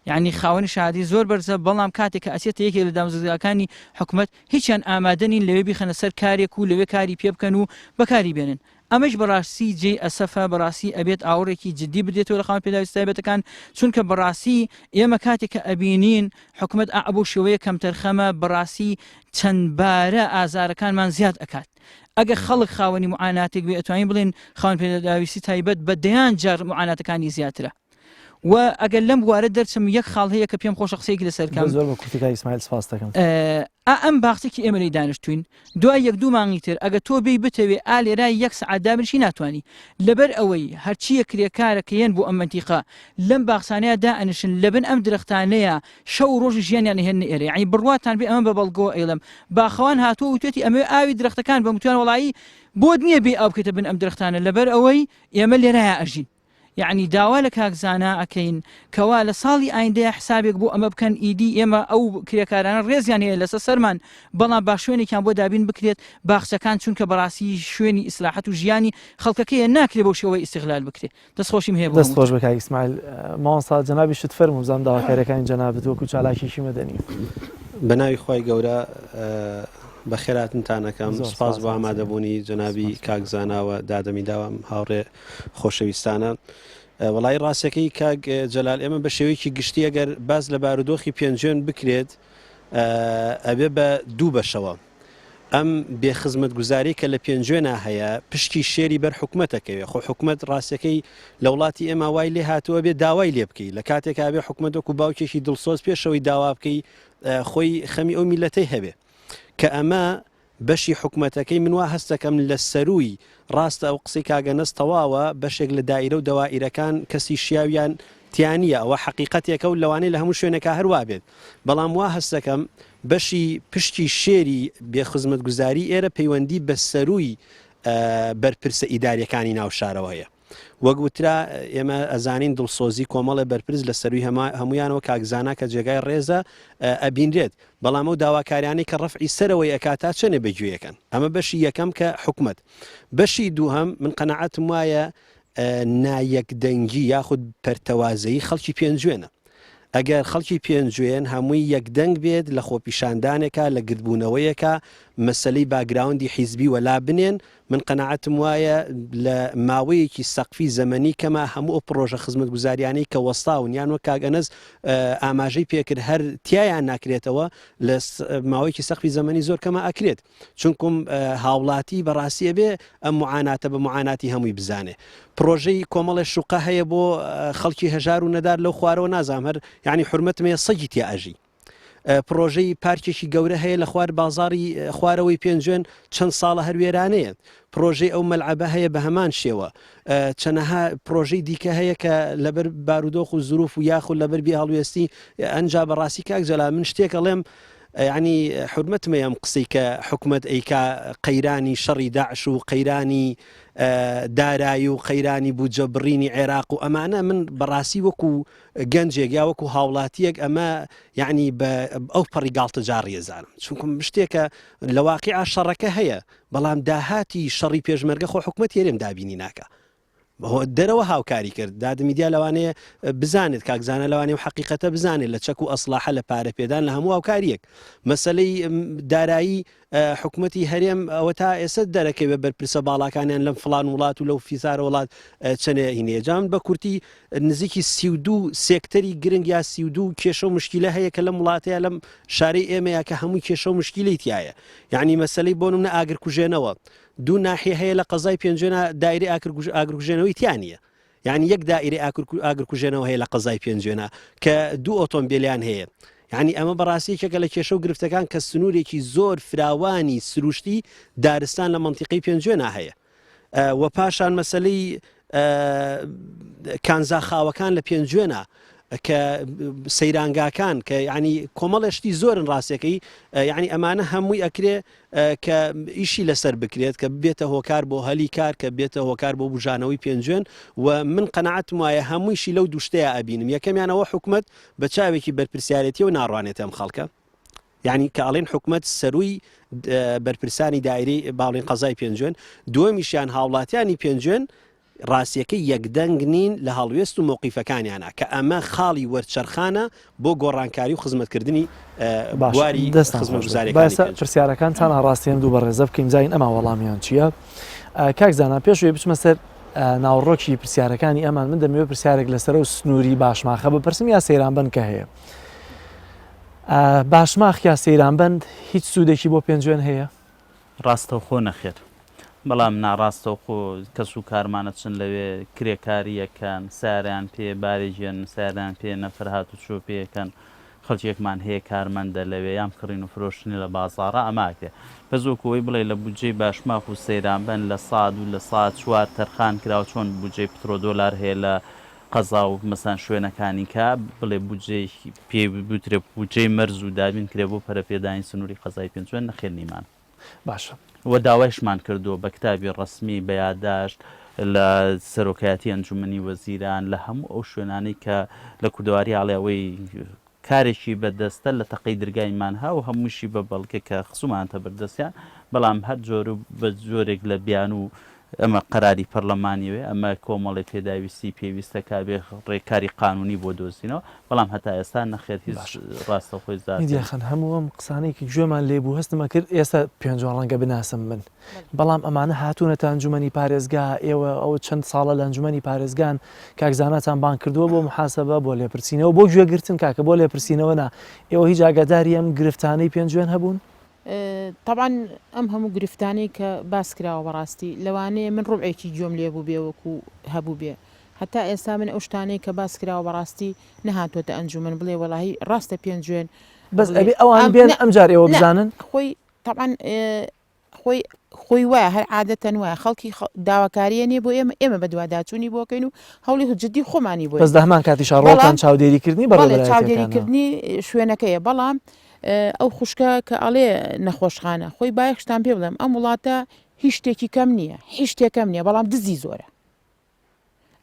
Speaker 8: یەعنی خاوەنی شەهادەی زۆر بەرزە بەڵام کاتێک کە ئەچێتە یەکێک لە دامودەزگاکانی حکومەت هیچیان ئامادە نین لەوێ بیخەنە سەر کارێک و لەوێ کاری پێ بکەن و بەکاری بێنن ئەمەیش بەڕاستی جێی ئەسەفە بەڕاستی ئەبێت ئاوڕێکی جدی بدرێتەوە لە خاوەن پێداویستە تایبەتەکان چونکە بەڕاستی ئێمە کاتێک کە ئەبینین حکومەت ئا بەو شێوەیە کەمتەرخەمە بەڕاستی چەند بارە ئازارەکانمان زیاد ئەکات ئەگەر خەڵک خاوەنی معاناتێک بێ ئەتوانین بڵێن خاوەن پێداویستی تایبەت بە دەیان جار معاناتەکانی زیاترە. و ئەگەر لەم بوارە دەرچم یەک خاڵ هەیە کە پێم خۆشە قسەیەکی لەسەر کەم.
Speaker 1: زۆر بە کورتی کاک ئیسماعیل سپاست دەکەم.
Speaker 8: ئا ئەم باخچە کی ئێمە لێی دانیشتوین دوای یەک دوو مانگی تر ئەگەر تۆ بێی بتەوێ ئا لێرا یەک سەعات دابنیشی ناتوانی لەبەر ئەوەی هەرچیە کرێکارە کە یەن بۆ ئەم مەنتیقە لەم باخچانەیا دائەنیشن لەبن ئەم درەختانەیا شەو و ڕۆژی ژیانیان ئەهێننە ئێرە یەعنی بڕواتان بێ ئەمە بە بەڵگەوە ئەیڵێم باخەوان هاتووە وتوێتی ئەمەوێ ئاوی درەختەکان بەم وتویان وەڵایی بۆت نییە بێی ئاو بکەیتە بن ئەم درەختانە لەبەر ئەوەی ئێمە لێرەیا ئەژین. یەعنی داوا لە کاک زانا ئەکەین کەوا لە ساڵی ئایندەیا حسابێک بۆ ئەمە بکەن ئیدی ئێمە ئەو کرێکارانە ڕێزیان هەیە لەسەر سەرمان بەڵام با شوێنێکیان بۆ دابین بکرێت باخچەکان چونکە بەڕاستی شوێنی ئیسراحەت و ژیانی خەڵکەکەیە ناکرێ بەو شێوەیە ئیستغلال بکرێ دەست خۆشیم هەیە بۆ
Speaker 1: دەست خۆش
Speaker 8: هەمووتان. بێ
Speaker 1: کاک ئیسماعیل. مامۆستا جەنابیشت فەرموو بزانم داواکاریەکانی جەنابت وەکو چالاکێکی مەدەنی.
Speaker 9: بە ناوی خوای گەورە بەخێرهاتنتان ئەکەم
Speaker 1: زۆر
Speaker 9: سوپاس
Speaker 1: سپاس
Speaker 9: بۆ
Speaker 1: مامۆستا گیان.
Speaker 9: ئامادەبوونی جەنابی
Speaker 1: سپاس.
Speaker 9: کاک زانا و دادەمی داوام هاوڕێ خۆشەویستانە. وەڵایی ڕاستەکەی کاک جەلال ئێمە بە شێوەیەکی گشتی ئەگەر باس لە بارودۆخی پێنجوێن بکرێت ئەبێ بە دوو بەشەوە. ئەم بێ خزمەتگوزاری کە لە پێنجوێنا هەیە پشکی شێری بەر حکومەتەکەوێ خۆ حکومەت ڕاستەکەی لە وڵاتی ئێمە وای لێ هاتووە بێ داوای لێ بکەی لە کاتێکا بێ حکومەت وەکو باوکێکی دڵسۆز پێشەوەی داوا بکەی خۆی خەمی ئەو میلەتەی هەبێ کە ئەمە بەشی حکومەتەکەی من وا هەستەکەم لە سەرووی ڕاستە ئەو قسەی کاک ئەنەس تەواوە بەشێک لە دائیرە و دەوائیرەکان کەسی شیاویان تیا نییە ئەوە حەقیقەتێکە و لەوانەیە لە هەموو شوێنێکا هەر وا بێت بەڵام وا هەستەکەم بەشی پشکی شێری بێ خزمەتگوزاری ئێرە پەیوەندی بە سەرووی بەرپرسە ئیداریەکانی ناو شارەوە هەیە. وەک وترا ئێمە ئەزانین دڵسۆزی کۆمەڵێ بەرپرس لە سەروی هەمویانەوە کاک زانا کە جێگای ڕێزە ئەبینرێت بەڵام ئەو داواکاریانەی کە ڕەفعی سەرەوەی ئەکات تا چەنێ بەگوێیەکەن ئەمە بەشی یەکەم کە حکومەت بەشی دووهەم من قەناعەتم وایە نایەکدەنگی یاخود پەرتەوازەیی خەڵکی پێنجوێنە ئەگەر خەڵکی پێنجوێن هەمووی یەکدەنگ بێت لە خۆپیشاندانێکا لە گردبوونەوەیەکا مەسەلەی باگراوندی حیزبی وەلا بنێن من قەناعەتم وایە لە ماوەیەکی سەقفی زەمەنی کەما هەموو ئەو پڕۆژە خزمەتگوزاریانەی کە وەستاون یان وەک کاک ئەنەس ئاماژەی پێکرد هەر تیایان ناکرێتەوە لە ماوەیەکی سەقفی زەمەنی زۆر کەما ئەکرێت چونکم هاوڵاتی بەڕاستی ئەبێ ئەم معاناتە بە معاناتی هەمووی بزانێ پرۆژەی کۆمەڵێ شوقە هەیە بۆ خەڵکی هەژار و نەدار لەو خوارەوە نازانم هەر یعنی حرمەتم هەیە سەگی تیا ئەژی پڕۆژەی پارکێکی گەورە هەیە لە خوار بازاڕی خوارەوەی پێنجوێن چەند ساڵە هەر وێرانەیە پڕۆژەی ئەو مەلعەبە هەیە بە هەمان شێوە چەنەها پڕۆژەی دیکە هەیە کە لەبەر بارودۆخ و زروف و یاخود لەبەر بێ هەڵوێستی ئەنجا بەڕاستی کاک جەلال من شتێک ئەڵێم یعنی حرمەتم هەیە ئەم قسەی کە حکومەت ئەیکا قەیرانی شەڕی داعش و قەیرانی دارایی و قەیرانی بودجە بڕینی عێراق و ئەمانە من بەڕاستی وەکو گەنجێک یا وەکو هاوڵاتیەک ئەمە یعنی بە ئەو پەڕی گاڵتەجاڕی ئەزانم چونکم شتێکە لە واقیع شەڕەکە هەیە بەڵام داهاتی شەڕی پێشمەرگە خۆ حکومەت هەرێم دابینی ناکە دەرەوە هاوکاری کرد داد میدیا لەوانەیە بزانێت کاکزانە لەوانەیە و حقیقەتە بزانێت لە چەک و ئەسلاحە لە پارە پێدان لە هەموو هاوکاریەک مەسلەی دارایی حکومەتی هەرێم ئەوەتا ئێستا دەرەکەوێ بەرپرسە باڵاکانیان لەم فڵان وڵات و لەو فیسارە وڵات چەنێ هینەیە جا من بە کورتی نزیکی 32 سێکتەری گرنگ یا 32 کێشە و مشکیلە هەیە کە لەم وڵاتەیە لەم شارەی ئێمەیە کە هەمووی کێشە و مشکیلەی تایە یعنی مەسلەی بۆ نمونە ئاگرکوژێنەوە دوو ناحیە هەیە لە قەزای پێنجوێنە دایرەی ئاگرکوژێنەوەی تیا نییە یانی یەک دائیرەی ئاگرکوژێنەوە هەیە لە قەزای پێنجوێنە کە دوو ئۆتۆمبیلیان هەیە یعنی ئەمە بەڕاستی یەکێکە لە کێشە و گرفتەکان کە سنوورێکی زۆر فراوانی سروشتی دارستان لە منتیقەی پێنجوێنە هەیە و پاشان مەسلەی کانزا خاوەکان لە پێنجوێنە. کە سەیرانگاکان کە یعنی کۆمەڵێ شتی زۆرن ڕاستەکەی یعنی ئەمانە هەمووی ئەکرێ کە ئیشی لەسەر بکرێت کە ببێتە هۆکار بۆ هەلی کار کە بێتە هۆکار بۆ بوژانەوەی پێنجوێن و من قەناعەتم وایە هەموویشی لەو دووشتەیە ئەبینم یەکەمیانەوە حکومت بە چاوێکی بەرپرسیارێتیەوە ناڕوانێتە ئەم خەڵکە یعنی کە ئەڵێن حکومت سەروی بەرپرسانی دایرەی باڵین قەزای پێنجوێن دووەمیشیان هاوڵاتیانی پێنجوێن ڕاستیەکەی یەکدەنگ نین لە هەڵوێست و مەوقیفەکانیانا کە ئەمە خاڵی وەرچەرخانە بۆ گۆڕانکاری و خزمەتکردنی
Speaker 1: باشە
Speaker 9: بواری
Speaker 1: دەستان خۆش بێت
Speaker 9: خزمەتگوزاریەکانی
Speaker 1: بایسە
Speaker 9: پێنجوێن.
Speaker 1: پرسیارەکانتان ئاڕاستەی ئەم دوو بەڕێزە بکەین بزانین ئەمان وەڵامیان چییە کاک زانا پێش ئەوەی بچمە سەر ناوەڕۆکی پرسیارەکانی ئەمان من دەمەوێت پرسیارێک لەسەر ئەو سنووری باشماخە بپرسم یا سەیرانبەند کە هەیە باشماخ یا سەیرانبەند هیچ سوودێکی بۆ پێنجوێن هەیە؟
Speaker 3: ڕاستەوخۆ نەخێر بەڵام ناڕاستەوخۆ کەس و کارمان ئەچن لەوێ کرێکاری ئەکەن سەیارەیان پێ بارێگێنن سەیارەیان پێ نەفەر هاتوچۆ پێ ئەکەن خەڵکێکمان هەیە کارمەندە لەوێ یان کڕین و فرۆشتنی لە بازاڕا ئەمە ئەکرێ بەس وەکو ئەوەی بڵێی لە بودجەی باشماخ و سەیرانبەند لە سا دوو لە سا چوار تەرخان کراوە چۆن بودجەی پترۆدۆلار هەیە لە قەزا و مەسەن شوێنەکانی کە بڵێ بودجەی پێی بوترێ بودجەی مەرز و دابین کرێ بۆ پەرەپێدانی سنووری قەزای پێنجوێن نەخێر نیمان.
Speaker 1: باشە.
Speaker 3: وە داوایشمان کردووە بە کتابی ڕەسمی بە یاداشت لە سەرۆکایەتی ئەنجومەنی وەزیران لە هەموو ئەو شوێنانەی کە لە کوردەواری ئاڵێ ئەوەی کارێکی بە دەستە لە تەقەی درگای مانها و هەمووشی بە بەڵگە کە خسومانەتە بەردەستیان بەڵام هەر جۆر و بە جۆرێک لە بیانوو ئەمە قەراری پەرلەمانی وێ ئەمە کۆمەڵێ پێداویستی پێویستە کا بێ ڕێکاری قانونی بۆ دۆزینەوە بەڵام هەتا ئێستا نەخێر هیچ
Speaker 1: باشە
Speaker 3: ڕاستەوخۆی زاتێ
Speaker 1: میدیا خان هەموو ئەم قسانەی کە گوێمان لێ بوو هەستم ئەکرد ئێستا پێنجوان ڕەنگە بناسم من بەڵام ئەمانە هاتوونەتە ئەنجومەنی پارێزگا ئێوە ئەوە چەند ساڵە لە ئەنجومەنی پارێزگان کاک زاناتان بانگ کردووە بۆ محاسبە بۆ لێپرسینەوە بۆ گوێگرتن کاکە بۆ لێپرسینەوە نا ئێوە هیچ ئاگاداری ئەم گرفتانەی پێنجوێن هەبوون؟
Speaker 4: تەبعەن ئەم هەموو گرفتانەی کە باس کراوە بەڕاستی لەوانەیە من ڕوبعێکی گوێم لێ بووبێ وەکو هەبووبێ هەتا ئێستا من ئەو شتانەی کە باس کراوە بەڕاستی نەهاتووەتە ئەنجومەن بڵێ وەڵاهی ڕاستە پێنجوێن
Speaker 1: بەس
Speaker 4: بڵێ
Speaker 1: ئەبێ ئەوان
Speaker 4: ئەم
Speaker 1: بێن
Speaker 4: نە
Speaker 1: ئەمجار ئێوە
Speaker 4: نە
Speaker 1: بزانن؟
Speaker 4: خۆی تەبعەن خۆی خۆی وایە هەر عادەتەن وایە خەڵکی داواکاریە نیە بۆ ئێمە ئێمە بەدواداچوونی بۆ کەین و هەوڵی جدی خۆمانی بۆ
Speaker 1: بەس لە هەمان کاتیشا ڕۆڵتان
Speaker 4: بەڵام
Speaker 1: چاودێریکردنی
Speaker 4: بەڵێ
Speaker 1: بەڕێوەبەرایەتیەکانە.
Speaker 4: چاودێریکردنی شوێنەکەیە بەڵام ئەو خوشکە کە ئەڵێ نەخۆشخانە خۆی با یەک شتان پێ بڵێم ئەم وڵاتە هیچ شتێکی کەم نییە هیچ شتێک کەم نییە بەڵام دزی زۆرە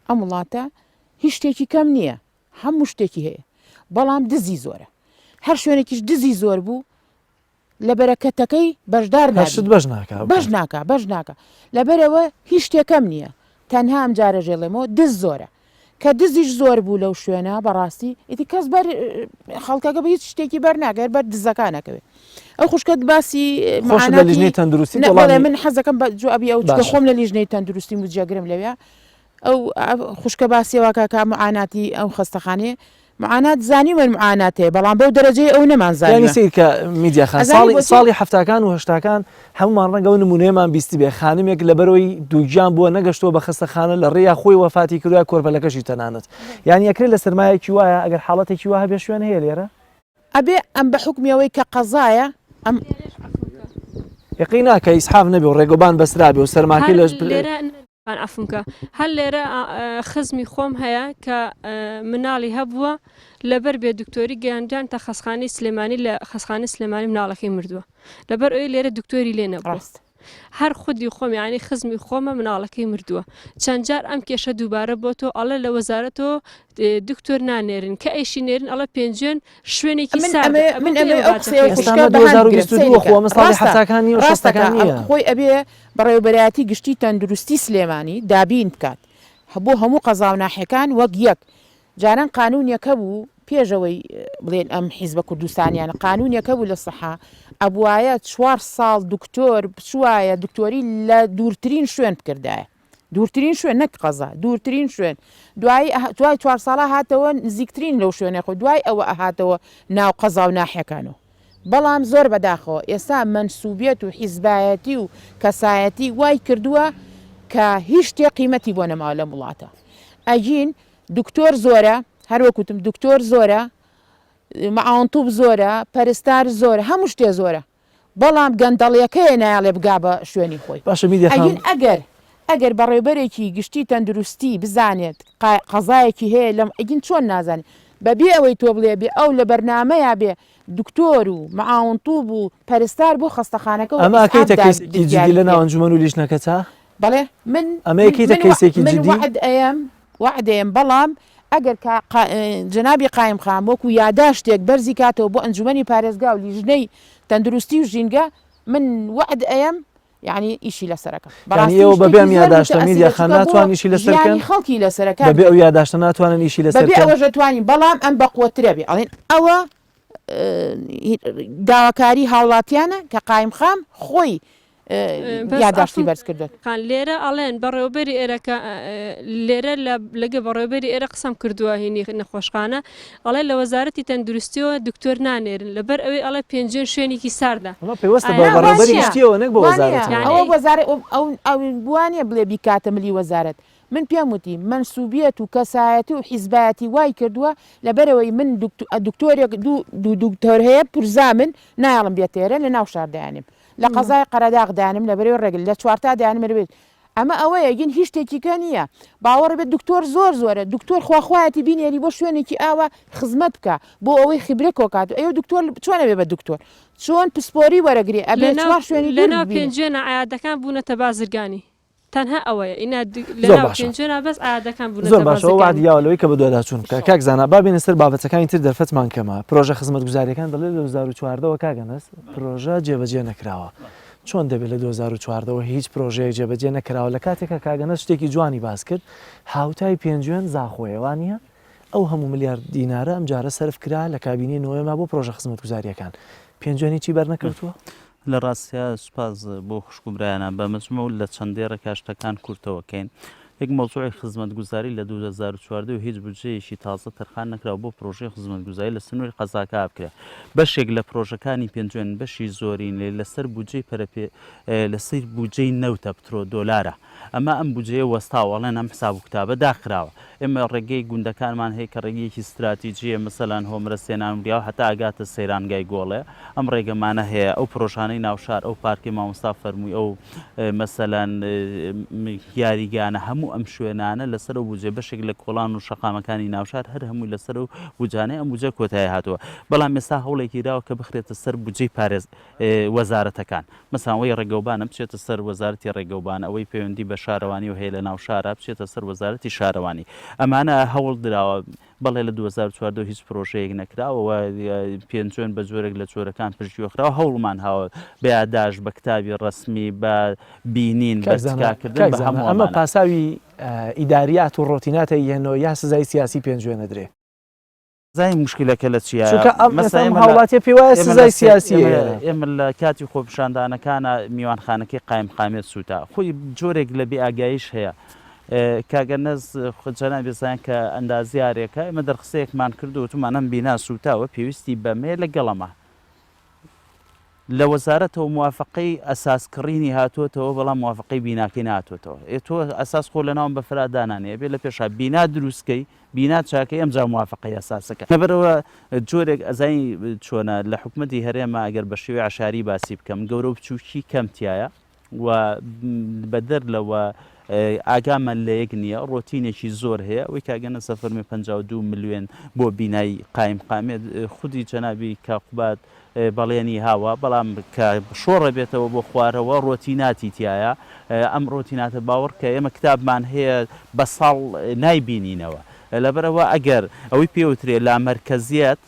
Speaker 4: ئەم وڵاتە هیچ شتێکی کەم نییە هەموو شتێکی هەیە بەڵام دزی زۆرە هەر شوێنێکیش دزی زۆر بوو لە بەرەکەتەکەی بەشدار
Speaker 1: هەر شت
Speaker 4: نابی
Speaker 1: بەش ناکا ئەو
Speaker 4: بەش
Speaker 1: کات.
Speaker 4: ناکا بەش ناکا لەبەرئەوە هیچ شتێکەم نییە تەنها ئەم جارەش ئەڵێمەوە دز زۆرە کە دزیش زۆر بوو لەو شوێنە بەڕاستی ئیتر کەس بەر خەڵکەکە بە هیچ شتێکی بەر ناکە بەر دزەکان ئەکەوێ ئەو خوشکەت باسی
Speaker 1: خۆشت لە لیژنەی
Speaker 4: معاناتی
Speaker 1: تەندروستی
Speaker 4: نە بەڵێ
Speaker 1: وەڵامی
Speaker 4: من حەزەکەم بە جوابی ئەو چونکە
Speaker 1: باشە.
Speaker 4: خۆم لە لیژنەی تەندروستیم و جێگرم لەوێ ئەو خوشکە باسی وا کا کە معاناتی ئەو خەستەخانەیە معانات زانیومە معانات هەیە بەڵام بەو دەرەجەی ئەو نەمان
Speaker 1: یانی
Speaker 4: زانیوە
Speaker 1: سەیر کە میدیا خان
Speaker 4: ئەزانی
Speaker 1: ساڵی
Speaker 4: بۆچی؟
Speaker 1: ساڵی حەفتاکان و هەشتاکان هەموومان ڕەنگە ئەو نموونەیەمان بیستبێ خانمێک لەبەرئەوەی دووگیان بووە نەگەشتووە بە خەستەخانە لە ڕێیا خۆی وەفاتی کردووە یا کۆرپەلەکەشی تەنانەت یانی ئەکرێ لە سەرمایەکی وایە ئەگەر حاڵەتێکی وا هەبێ شوێن هەیە لێرە؟
Speaker 4: ئەبێ ئەم بە حوکمی ئەوەی کە قەزایە ئەم.
Speaker 1: یەقین ناکە ئیسحاف نەبێ و ڕێگەوبان بەسترابێ و سەرماکەی
Speaker 7: هەر
Speaker 1: لە
Speaker 7: لێرە عەفوم کە هەر لێرە خزمی خۆم هەیە کە مناڵی هەبووە لەبەر بێ دکتۆری گەیاندیان تا خەسخانەی سلێمانی لە خەسخانەی سلێمانی مناڵەکەی مردووە لەبەر ئەوی لێرە دکتۆری لێ نەبوو
Speaker 4: ڕاست.
Speaker 7: هەر خودی خۆم یعنی خزمی خۆمە مناڵەکەی مردووە چەند جار ئەم کێشە دووبارە بۆتەوە ئەڵێ لە وەزارەتەوە دکتۆر نانێرن کە ئەیشی نێرن ئەڵێ پێنجوێن شوێنێکی
Speaker 4: من
Speaker 7: ساردە
Speaker 4: ئەمەوێ
Speaker 7: ئەمە
Speaker 4: من
Speaker 7: بۆ
Speaker 4: ئەمەوێ
Speaker 7: ئێوە
Speaker 4: ئەو قسەی ئەو
Speaker 7: باجەکەی
Speaker 1: ئێستا
Speaker 4: خوشکە
Speaker 1: ئەمە
Speaker 4: بە هەند بگرم
Speaker 1: 2022
Speaker 4: سەیری
Speaker 1: خۆ
Speaker 4: کە
Speaker 1: ئەمە ساڵی
Speaker 4: ڕاستە
Speaker 1: حەفتاکان نییە و
Speaker 4: ڕاستەکە
Speaker 1: شەستەکان
Speaker 4: ئەم
Speaker 1: نییە.
Speaker 4: خۆی ئەبێ بەڕێوەبەرایەتی گشتی تەندروستی سلێمانی دابین بکات بۆ هەموو قەزا و ناحیەکان وەک یەک جاران قانونێک هەبوو پێش ئەوەی بڵێن ئەم حیزبە کوردستانیانە قانونێک هەبوو لە سەحا ئەبوایە چوار ساڵ دکتۆر بچوایە دکتۆری لە دوورترین شوێن بکردایە دوورترین شوێن نەک قەزا دوورترین شوێن دوایی دوای چوار ساڵە هاتەوە نزیکترین لەو شوێنێ خۆ دوای ئەوە ئەهاتەوە ناو قەزا و ناحیەکانەوە بەڵام زۆر بەداخەوە ئێستا مەنسوبیەت و حیزبایەتی و کەسایەتی وای کردووە کە هیچ شتێ قیمەتی بۆ نەماوە لەم وڵاتە ئەگین دکتۆر زۆرە هەر وەک وتم دکتۆر زۆرە معاونتوب زۆرە پەرستار زۆرە هەموو شتێ زۆرە بەڵام گەندەڵیەکەیە نایەڵێ بگا بە شوێنی خۆی.
Speaker 1: باشە میدیا خان.
Speaker 4: ئەگین ئەگەر ئەگەر بەڕێوبەرێکی گشتی تەندروستی بزانێت قەزایەکی هەیە لەم ئەگین چۆن نازانێت؟ بە بێ ئەوەی تۆ بڵێ بێ ئەو لە بەرنامەیا بێ دکتۆر و معاون طوب و پەرستار بۆ خەستەخانەکە و
Speaker 1: ئەمە
Speaker 4: ئیسعاف
Speaker 1: ئەکەیتە
Speaker 4: دار
Speaker 1: کەیسێکی جدی
Speaker 4: دیاری
Speaker 1: لە ناو
Speaker 4: بکرێ.
Speaker 1: ئەنجومەن و لیژنەکەتا؟
Speaker 4: بەڵێ من
Speaker 1: ئەمە یەکەیتە
Speaker 4: من
Speaker 1: کەیسێکی
Speaker 4: من
Speaker 1: جدی؟
Speaker 4: وەعد ئەیەم وەعد ئەیەم بەڵام ئەگەر کە قا جەنابی قایمقام وەکو یاداشتێک بەرزی کاتەوە بۆ ئەنجومەنی پارێزگا و لیژنەی تەندروستی و ژینگە من وەعد ئەیەم یانی ئیشی لەسەر ئەکەم
Speaker 1: یانی
Speaker 4: بەڕاستی
Speaker 1: ئێوە بەبێ
Speaker 4: شتێکی
Speaker 1: ئەم
Speaker 4: زۆر
Speaker 1: یاداشتە میدیا
Speaker 4: متەئەسیرە
Speaker 1: خان
Speaker 4: چونکە بۆ
Speaker 1: ناتوانن ئیشی لەسەر بکەن؟
Speaker 4: ژیانی خەڵکی لەسەرە کاک
Speaker 1: بەبێ ئەو یاداشتە ناتوانن ئیشی لەسەر
Speaker 4: بەبێ
Speaker 1: بکەن؟
Speaker 4: ئەوەش ئەتوانین بەڵام ئەم بەقوەترە بێ ئەڵێن ئەوە داواکاری هاوڵاتیانە کە قایمقام خۆی
Speaker 7: بەس
Speaker 4: یاداشتی
Speaker 7: عەفوم
Speaker 4: بەرز کردووە.
Speaker 7: خان لێرە ئەڵێن بەڕێوەبەری ئێرە کە لێرە لە لەگە بەڕێوەبەری ئێرە قسەم کردووە هینی نەخۆشخانە ئەڵێ لە وەزارەتی تەندروستیەوە دکتۆر نانێرن لەبەر ئەوەی ئەڵێ پێنجوێن شوێنێکی ساردە
Speaker 1: ئەمە پەیوەستە
Speaker 7: ئایا
Speaker 1: بە
Speaker 4: نا
Speaker 7: ئەمە
Speaker 4: وا
Speaker 1: بەڕێوەبەری
Speaker 4: نییە
Speaker 1: گشتیەوە نەک بە
Speaker 4: وا نییە
Speaker 1: وەزارەتەوە.
Speaker 7: یانی
Speaker 4: ئەوە وەزارەت ئەو ئەو وا نییە بڵێ بیکاتە ملی وەزارەت من پێم وتی مەنسوبیەت و کەسایەتی و حیزبایەتی وای کردووە لەبەرئەوەی من دکتۆرێک دوو دکتۆر هەیە پورزامن نایەڵم بێتە ئێرە لە ناو شار دایانێم لە قەزای قەرەداغ دانم لە بەرەی ڕێگر لە چوارتا دانم لە بێت ئەمە ئەوەیە گین هیچ شتێکی کە نییە باوەڕ بێت دکتۆر زۆر زۆرە دکتۆر خواخوایەتی بینێری بۆ شوێنێکی ئاوا خزمەت بکە بۆ ئەوەی خیبرە کۆکات ئەو دکتۆر چۆنە بێ بە دکتۆر چۆن پسپۆری وەرەگرێ ئەبێ چوار شوێنی
Speaker 7: لە ناو پێنجوێنە عیادەکان بوونەتە بازرگانی تەنها ئەوەیە ئینا
Speaker 1: زۆر
Speaker 7: لەناو
Speaker 1: باشە.
Speaker 7: پێنجوێنا بەس عیادەکان بوونەتە
Speaker 1: زۆر باشە ئەوە وەعدی
Speaker 7: بازرگانی.
Speaker 1: یاوە لەوەی کە بەدواداچوون بکا. کاک زانا با بێینە سەر بابەتەکانی تر دەرفەتمان کەمە. پرۆژە خزمەتگوزاریەکان دەڵێ لە 2014 وە کاک ئەنەس پرۆژە جێبەجێ نەکراوە. چۆن دەبێت لە 2014 وە هیچ پرۆژەیەک جێبەجێ نەکراوە لە کاتێکا کاک ئەنەس شتێکی جوانی باس کرد هاوتای پێنجوێن زاخۆیە وانیە؟ ئەو هەموو ملیار دینارە ئەمجارە سەرف کرا لە کابینەی نۆیەما بۆ پرۆژە خزمەتگوزاریەکان پێنجوێن هیچی بەرنەکەوتووە؟
Speaker 3: لە ڕاستیا سوپاس بۆ خوشک و برایانە بە مەجموع لە چەند دێڕێکا شتەکان کورتەوە کەین یەک مەوزوعی خزمەتگوزاری لە 2014 و هیچ بودجەیەکی تازە تەرخان نەکراوە بۆ پرۆژەی خزمەتگوزاری لە سنووری قەزاکە بکرێ بەشێک لە پرۆژەکانی پێنجوێن بەشی زۆرینەی لەسەر بودجەی پەرەپێ لەسەر بودجەی نەوتە پترۆ دۆلارە ئەمە ئەم بودجەیە وەستاوە ئەڵێن ئەم حساب و کتابە داخراوە. ئێمە ڕێگەی گوندەکانمان هەیە کە ڕێگەیەکی ستراتیجییە، مەسەلەن هۆمرە سێنانوریاوە هەتا ئەگاتە سەیرانگای گۆڵێ، ئەم ڕێگەمانە هەیە، ئەو پرۆژانەی ناوشار، ئەو پارکەی مامۆستا فەرمووی، ئەو مەسەلەن یاریگانە، هەموو ئەم شوێنانە لەسەر ئەو بودجەیە، بەشێک لە کۆڵان و شەقامەکانی ناوشار هەر هەمووی لەسەر ئەو بودجانەی ئەم بودجە کۆتایی هاتووە. بەڵام ئێستا هەوڵێکی دراوە کە بخرێتە سەر بودجەی پارێز وەزارەتەکان. مەسەلەن ئەوەی ڕێگەوبانە بچێتە سەر وەزارەتی ڕێگەوبان، ئەوەی پەیوەندی بە شارەوانیەوە هەیە لە ناو شارا بچێتە سەر وەزارەتی شارەوانی. ئەمانە هەوڵ دراوە، بەڵێ لە 2014 هیچ پرۆژەیەک نەکراوە و پێنجوێن بە جۆرێک لە جۆرەکان پشتگوێ خراوە، هەوڵمان هاوە بە یاداشت، بە کتابی ڕەسمی، بە بینین، بە
Speaker 1: کاک زانا،
Speaker 3: تکاکردن،
Speaker 1: کاک
Speaker 3: بە
Speaker 1: زانا
Speaker 3: هەموو
Speaker 1: ئەمە
Speaker 3: ئەمانە.
Speaker 1: پاساوی ئیداریات و ڕۆتیناتە یەنۆ یا سزای سیاسی پێنجوێن ئەدرێ؟
Speaker 3: زانی موشکیلەکە لە چیایە؟
Speaker 1: چونکە ئەم
Speaker 3: مەسەلەن
Speaker 1: ئێستا ئەم
Speaker 3: ئێمە لە
Speaker 1: هاوڵاتیە پێی وایە
Speaker 3: ئێمە لە
Speaker 1: سزای
Speaker 3: سێ
Speaker 1: سیاسی
Speaker 3: ئێمە
Speaker 1: هەیە.
Speaker 3: ئێمە لە کاتی خۆپیشاندانەکانا میوانخانەکەی قایمقامیەت سووتا. خۆی جۆرێک لە بێ ئاگاییش هەیە. کاک ئەنەس جەنابی زانیان کە ئەندازیارێکە، ئێمە دەرخستەیەکمان کرد و وتمان ئەم بینا سووتاوە پێویستی بەمەیە لەگەڵەمە. لە وەزارەتەوە موافەقەی ئەساس کڕینی هاتۆتەوە بەڵام موافەقەی بیناکەی نەهاتۆتەوە. ئێ تۆ ئەساس خۆ لەناو بەفرا دانانێ ئەبێ لە پێشا بینا دروست کەی بینا چاکەی ئەمجا موافەقەی ئەساسەکە. لەبەرئەوە جۆرێک ئەزانی چۆنە لە حکومەتی هەرێما ئەگەر بە شێوەی عەشاری باسی بکەم گەورە و بچوکی کەم تیایە و بەدەر لەوە ئاگامان لە یەک نییە، ڕۆتینێکی زۆر هەیە، ئەوەی کاک ئەنەس ئەفەرموێ 52 ملیۆن بۆ بینای قایمقامیەت، خودی جەنابی کاک قوباد بەڵێنی هاوە، بەڵام کە شۆڕەبێتەوە بۆ خوارەوە ڕۆتیناتی تیایە، ئەم ڕۆتیناتە باوەڕ کە ئێمە کتابمان هەیە بە ساڵ نایبینینەوە، لەبەرئەوە ئەگەر ئەوەی پێوترێ لامەرکەزیەت،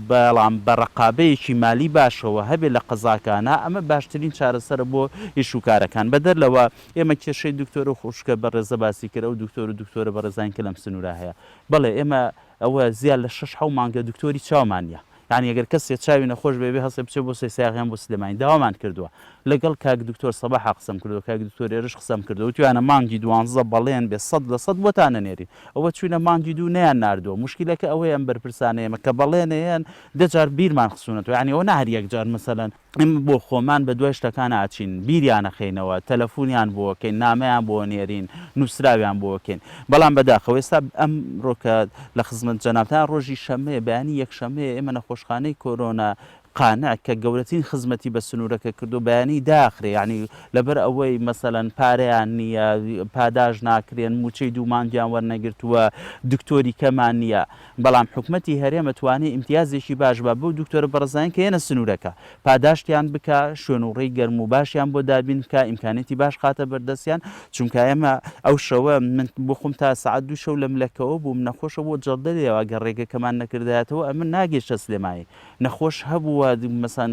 Speaker 3: بەڵام بە ڕەقابەیەکی مالی باشەوە هەبێ لە قەزاکانا ئەمە باشترین چارەسەرە بۆ ئیش و کارەکان بەدەر لەوە ئێمە کێشەی دکتۆر و خوشکە بەڕێزە باسی کرد ئەو دکتۆر و دکتۆرە بەڕێزانی کە لەم سنوورە هەیە بەڵێ ئێمە ئەوە زیاد لە شەش حەو مانگە دکتۆری چاومان نیە یانی ئەگەر کەسێ چاوی نەخۆش بێ بێ هەستێ بچێ بۆ سەیساغ یان بۆ سلێمانی داوامان کردووە لەگەڵ کاک دکتۆر سەباحا قسەم کردووە کاک دکتۆر ئێرش قسەم کردووە وتویانە مانگی دوانزە بەڵێن بێ 100% بۆتان ئەنێرین ئەوە چوینە مانگی دوو نەیان ناردووە موشکیلەکە ئەوەیە ئەم بەرپرسانەی ئێمە کە بەڵێنەیەن دە جار بیرمان خسونەتەوە یانی ئەوە نا هەر یەک جار مەسەلەن ئێمە بۆ خۆمان بە دوای شتەکانا ئەچین بیریان ئەخەینەوە تەلەفونیان بۆ ئەکەین نامەیان بۆ ئەنێرین نوسراویان بۆ ئەکەین بەڵام بەداخەوە ئێستا ئەمرۆ کە لە خزمەت جەنابتان ڕۆژی شەممەیە بەیانی یەک شەممەیە ئێمە نەخۆشخانەی کۆرۆنا. قانع کە گەورەترین خزمەتی بە سنوورەکە کردووە بەیانی داخرێ یانی لەبەر ئەوەی مەسەلەن پارەیان نییە پاداش ناکرێن مووچەی دوو مانگیان وەرنەگرتووە دکتۆری کەمان نییە بەڵام حکومەتی هەرێم ئەتوانێ ئیمتیازێکی باش با بەو دکتۆرە بەڕێزانەی کە یەنە سنوورەکە پاداشتیان بکا شوێن و ڕێی گەرم و باشیان بۆ دابین بکا ئیمکانیەتی باش خاتە بەردەستیان چونکە ئێمە ئەو شەوە من بۆ خۆم تا سەعات دوو شەو لە ملەکەوە بووم نەخۆشە بۆ جەڵدە لێوە گەر ڕێگەکەمان نەکردایەتەوە ئەمن ناگەیشتە سلێمانی نەخۆش هەبووە مەسەن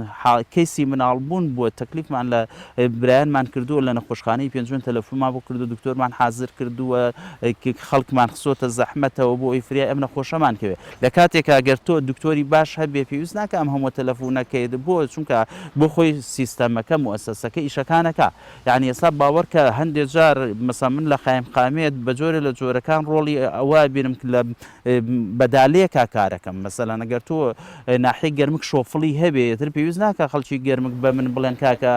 Speaker 3: کەیسی مناڵ بوون بووە تەکلیفمان لە برایانمان کردووە لە نەخۆشخانەی پێنجوێن تەلەفونمان بۆ کردو دکتۆرمان حازر کردووە خەڵکمان خسۆتە زەحمەتەوە بۆ ئەوی فریای ئەم نەخۆشەمان کەوێ لە کاتێکا گەر تۆ دکتۆری باش هەبێ پێویست ناکە ئەم هەموو تەلەفونە کەیت بۆ چونکە بۆ خۆی سیستەمەکە موئەسەسەکە ئیشەکانەکە یعنی ئێستا باوەڕ کە هەندێ جار مەسا من لە قایم قامێت بە جۆرێ لە جۆرەکان ڕۆڵی ئەوە بینم لە بە دالێکا کارەکەم مەسەلەن ئەگەر تۆ ناحیەی گەرمک شۆفڵی هەبێ ئیتر پێویست ناکا خەڵکی گەرمک بە من بڵێن کاکە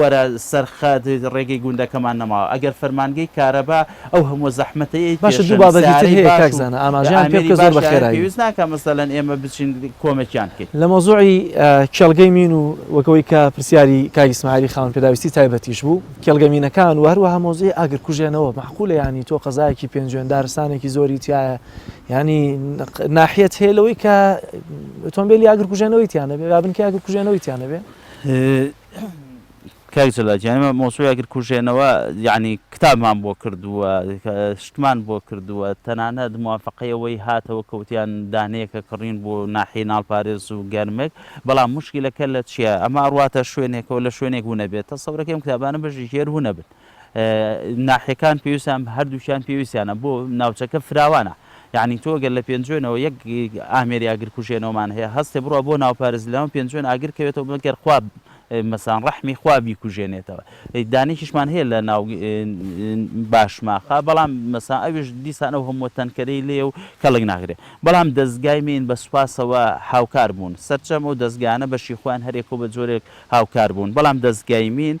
Speaker 3: وەرە سەر خەت ڕێگەی گوندەکەمان نەماوە ئەگەر فەرمانگەی کارەبا ئەو هەموو زەحمەتەی
Speaker 1: باشە دوو بابەتی تر هەیە کاک زانا ئاماژەیان پێ بکە زۆر بە خێرایی
Speaker 3: پێویست ناکا مەسەلەن ئێمە بچین کۆمەکیان بکەین.
Speaker 1: لە مەوزوعی کێڵگەی مین و وەک ئەوەی کە پرسیاری کاک ئیسماعیلی خاوەن پێداویستی تایبەتیش بوو کێڵگە مینەکان و هەروەها مەوزوعی ئاگرکوژێنەوە مەعقولە یانی تۆ قەزایەکی پێنجوێن دارستانێکی زۆری تیایە یانی ناحیەت هەیە لەوەی کە ئۆتۆمبیلی ئاگرکوژێنەوەی تیا نەبێ یا بنکەی ئاگرکوژێنەوەی تیا نەبێ؟
Speaker 3: کاک جەلال گیان ئێمە مەوزوعی ئاگرکوژێنەوە یانی کتابمان بۆ کردووە شتمان بۆ کردووە تەنانەت موافقەی ئەوەی هاتەوە کەوتیان دانەیەکە کڕین بۆ ناحیەی ناڵپارێز و گەرمک بەڵام موشکیلەکە لە چیە ئەمە ئەڕواتە شوێنێکەوە لە شوێنێک ونەبێت تەسەورەکەی ئەم کتابانە بەشێکی هەر ونەبن ناحیەکان پێویستیان هەردووکیان پێویستیانە بۆ ناوچەکە فراوانە یعنی تۆ گەر لە پێنجوێنەوە یەک ئامێری ئاگرکوژێنەوەمان هەیە هەستێ بڕوا بۆ ناوپارێز لەناو پێنجوێن ئاگر کەوێتەوە مەگەر خوا مەسان ڕەحمی خوا بیکوژێنێتەوە دانێکیشمان هەیە لە ناو باشماخە بەڵام مەسان ئەویش دیسان ئەو هەموو تەنکەرەی لێ و کەڵک ناگرێ بەڵام دەزگای مین بە سوپاسەوە هاوکار بوون، سەرجەم ئەو دەزگایانە بەشی خۆیان هەریەکەو بە جۆرێک هاوکار بوون، بەڵام دەزگای مین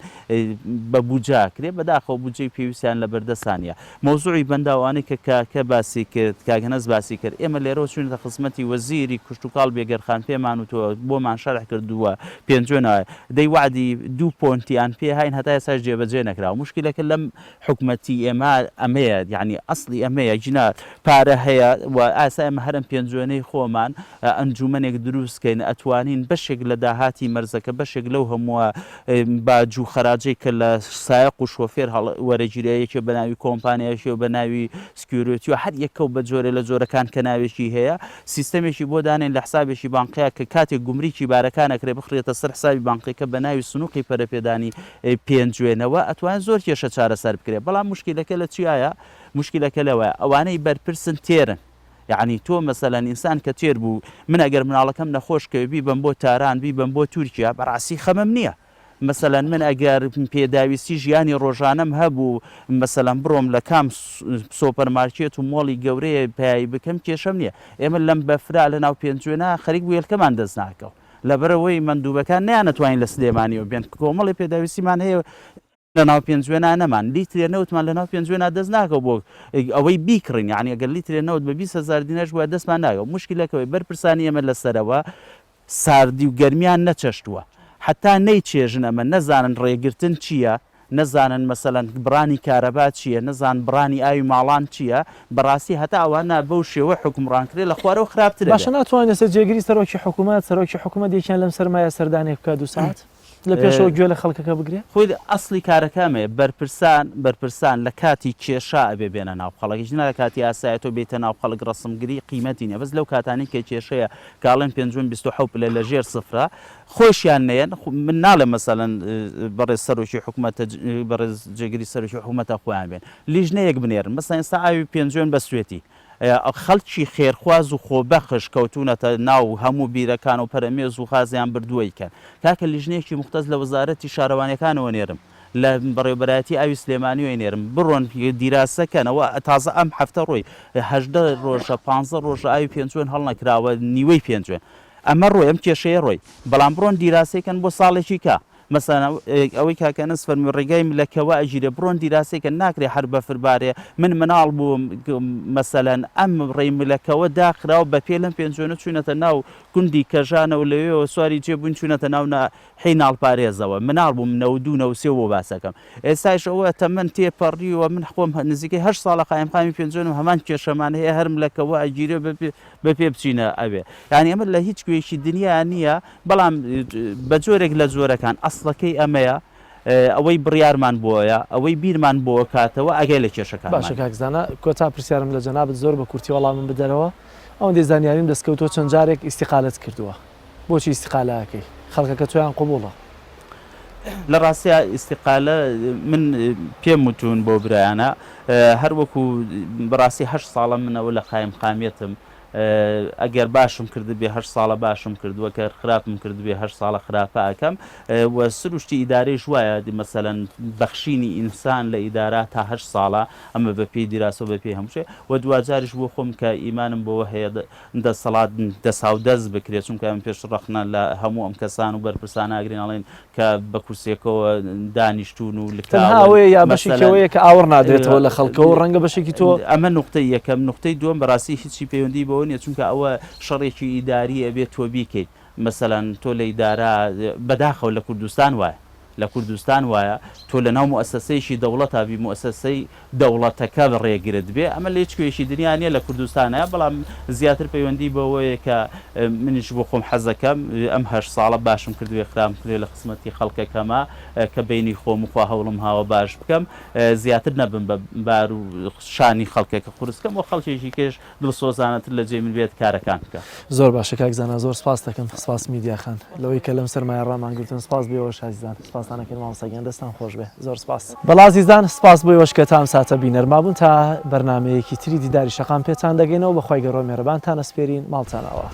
Speaker 3: بە بوجە ئەکرێ، بەداخەوە بودجەی پێویستیان لەبەردەستا نیە. مەوزوعی بەنداو ئەوانەی کە کاکە باسی کرد، کاک هەنەس باسی کرد، ئێمە لێرەوە چوینەتە خزمەتی وەزیری کشتوکاڵ بێگەرخان پێمان وتووە بۆمان شەرح کردووە پێنجوێنەوە دەی وەعدی دوو پۆنتیان پێ هاین هەتا ئێستاش جێبەجێ نەکراوە، موشکیلەکە لەم حکومەتی ئێمە ئەمەیە یانی ئەسڵی ئەمەیە گینا پارە هەیە و ئاسا ئێمە هەر ئەم پێنجوێنەی خۆمان ئەنجومەنێک دروست کەین ئەتوانین بەشێک لە داهاتی مەرزەکە بەشێک لەو هەمووە باج و خەراجەی کە لە سایەق و شۆفێر هەڵ وەرەگیرێ یەکێ بە ناوی کۆمپانیا یەکێ بە ناوی security و هەر یەکە و بە جۆرێ لە جۆرەکان کە ناوێکی هەیە سیستەمێکی بۆ دانێن لە حسابێکی بانقیا کە کاتێک گومریکی بارەکان ئەکرێ بخرێتە سەر حسابی بانقیەکە بە ناوی سنوقی پەرەپێدانی پێنجوێنەوە ئەتوانێت زۆر کێشە چارەسەر بکرێت بەڵام موشکیلەکە لە چیایە موشکیلەکە لەوەیە ئەوانەی بەرپرسن تێرن یعنی تۆ مەسەلەن ئینسان کە تێر بوو من ئەگەر مناڵەکەم نەخۆش کەوێ بیبەم بۆ تاران بیبەم بۆ تورکیا بەڕاستی خەمم نییە مەسەلەن من ئەگەر پێداویستی ژیانی ڕۆژانەم هەبوو مەسەلەن بڕۆم لە کام سۆپەر مارکێت و مۆڵی گەورەیە پایی بکەم کێشەم نییە ئێمە لەم بەفرا لە ناو پێنجوێنە خەریک بوو هێلکەمان دەست ناکەوت لەبەرئەوەی مەندوبەکان نەیانەتوانی لە سلێمانیەوە بێن، کۆمەڵی پێداویستیمان هەیە لەناو پێنجوێنا نەمان، لیترێ نەوتمان لەناو پێنجوێنا دەست ناکەوت بۆ ئەوەی بیکڕین، یانی ئەگەر لیترێ نەوت بە 20 هەزار دیناریش بوایە دەستمان ناکەوت، موشکیلەکە ئەوەیە بەرپرسانی ئێمە لەسەرەوە ساردی و گەرمیان نەچەشتووە، هەتا نەیچێژن ئەمە، نەزانن ڕێگرتن چییە، نەزانن مەسەلەن بڕانی کارەبا چییە، نەزان بڕانی ئاوی ماڵان چییە، بەڕاستی هەتا ئەوانە بەو شێوە حوکمڕان کرێ لە خوارەوە خراپتر
Speaker 1: ئەبێ. باشە ناتوانن ئێستا جێگری سەرۆکی حکومەت، سەرۆکی حکومەت یەکیان لەم سەرمایە سەردانێک بکات دوو سەعات لە پێشەوە گوێ لە خەڵکەکە بگرێ؟
Speaker 3: خۆی ئەسڵی کارەکە ئەمەیە، بەرپرسان بەرپرسان لە کاتی کێشە ئەبێ بێنە ناو خەڵک، هیچ نا لە کاتی ئاسایە تۆ بێیتە ناو خەڵک ڕەسمگری قیمەتی نیە، بەس لەو کاتانەی کە کێشەیە کە ئەڵێن پێنجوێن 27 پلە لە ژێر سفرە، خۆیشیان نەیەن من ناڵێم مەسەلەن بەڕێز سەرۆکی حکومەتە بەڕێز جێگری سەرۆکی حکومەتە خۆیان بێن لیژنەیەک بنێرن مەسەلەن ئێستا ئاوی پێنجوێن بەستوێتی خەڵکی خێرخواز و خۆبەخش کەوتونەتە ناو هەموو بیرەکان و پەرەمێز و غازیان بردووە یکەن کاکە لیژنەیەکی موختەس لە وەزارەتی شارەوانیەکانەوە نێرم لە بەڕێوەبەرایەتی ئاوی سلێمانیەوە نێرم بڕۆن دیراسە کەنەوە تازە ئەم هەفتە ڕۆی 18 ڕۆژە 15 ڕۆژە ئاوی پێنجوێن هەڵنەکراوە نیوەی پێنجوێن ئەمە ڕۆی ئەم کێشەیە ڕۆی بەڵام بڕۆن دیراسەی کەن بۆ ساڵێکی کە. مەسەلەن ئەوەی کاک ئەنەس فەرمووی ڕێگای ملەکەوە ئەگیرێ بڕۆن دیراسەی کەن ناکرێ هەر بەفر بارێ من مناڵ بووم مەسەلەن ئەم ڕێی ملەکەوە داخراوە بە پێ لەم پێنجوێنە چووینەتە ناو گوندی کەژانەوە لەوێوە سواری جێ بووین چووینەتە ناو ناحیەی ناڵپارێزەوە مناڵ بووم 92 93 بۆ باسەکەم ئێستایش ئەوە تەمەن تێپەڕیوە من خۆم نزیکەی هەشت ساڵە قایمقامی پێنجوێنم هەمان کێشەمان هەیە هەر ملەکەوە ئەگیرێ بە پێ بچینە ئەوێ یانی ئەمە لە هیچ کوێیەکی دنیا نییە بەڵام بە جۆرێک لە جۆرەکان ئەسڵەکەی ئەمەیە ئەوەی بڕیارمان بۆیە ئەوەی بیرمان بۆ کاتەوە ئەگەی لە کێشەکانمان.
Speaker 1: باشە کاک زانا کۆتا پرسیارم لە جەنابت زۆر بە کورتی وەڵامم بدەرەوە ئەوەندەی زانیاریم دەستکەوتووە چەند جارێک ئیستیقالەت کردووە بۆچی ئیستیقالە ئەکەی خەڵکەکە تۆیان قبوڵە؟
Speaker 3: لە ڕاستیا ئیستیقالە من پێم وتوون بۆ برایانە هەر وەکو بەڕاستی هەشت ساڵە من ئەوە لە قایمقامیەتم ئەگەر باشم کردبێ هەشت ساڵە باشم کردووە گەر خراپم کردبێ هەشت ساڵە خراپە ئەکەم و سروشتی ئیدارەیش وایە مەسەلەن بەخشینی ئینسان لە ئیدارە تا هەشت ساڵە ئەمە بە پێی دیراسە و بە پێی هەموو شتێ و دواجاریش بۆ خۆم کە ئیمانم بەوە هەیە دەسەڵات دەساودەست بکرێت چونکە ئەمە پێشتر ڕەخنە لە هەموو ئەم کەسان و بەرپرسانە ئەگرین ئەڵێن کە بە کورسیەکەوە دانیشتوون و
Speaker 1: تەنها
Speaker 3: لکاون
Speaker 1: ئەوەیە یا بەشێکی
Speaker 3: مەسەلەن
Speaker 1: ئەوەیە کە ئاوڕ نادرێتەوە لە خەڵکەوە و ڕەنگە بەشێکی تۆ.
Speaker 3: ئەمە نوقتەی یەکەم، نوقتەی دووەم بەڕاستی هیچی پەیوەندی بەوە نیە چونکە ئەوە شەڕێکی ئیداری ئەبێ تۆ بیکەیت مەسەلەن تۆ لە ئیدارە بەداخەوە لە کوردستان وایە لە کوردستان وایە تۆ لە ناو موئەسەسەیەکی دەوڵەتا بی موئەسەسەی دەوڵەتەکە ڕێگرت بێ ئەمە لە هیچ کوێیەکی دنیا نیە لە کوردستان هەیە بەڵام زیاتر پەیوەندی بەوەیە کە منیش بۆ خۆم حەزەکەم ئەم هەشت ساڵە باشم کردبێ خراپم کردبێ لە خزمەتی خەڵکەکەما کە بەینی خۆم و خوا هەوڵم هاوە باش بکەم زیاتر نەبم بە بار و شانی خەڵکەکە قورس کەم و خەڵکێکی کەش دڵسۆزانەتر لە جێی من بێت کارەکان بکا.
Speaker 1: زۆر باشە کاک زانا زۆر سپاست دەکەم سپاس میدیا خان لەوەی کە لەم سەرمایە ڕامان گرتن سپاس بۆ ئێوەش ئازیزان سپاستان ئەکەین مامۆستا گیان دەستان خۆش بێ زۆر سپاس. بەڵێ ئازیزان سپاس بۆ ئێوەش کە تا ئەم ساتە بینەر مابوون تا بەرنامەیەکی تری دیداری شەقام پێتان دەگەینەوە بە خوای گەورە مێهرەبانتان ئەسپێرین ماڵتان ئاوا.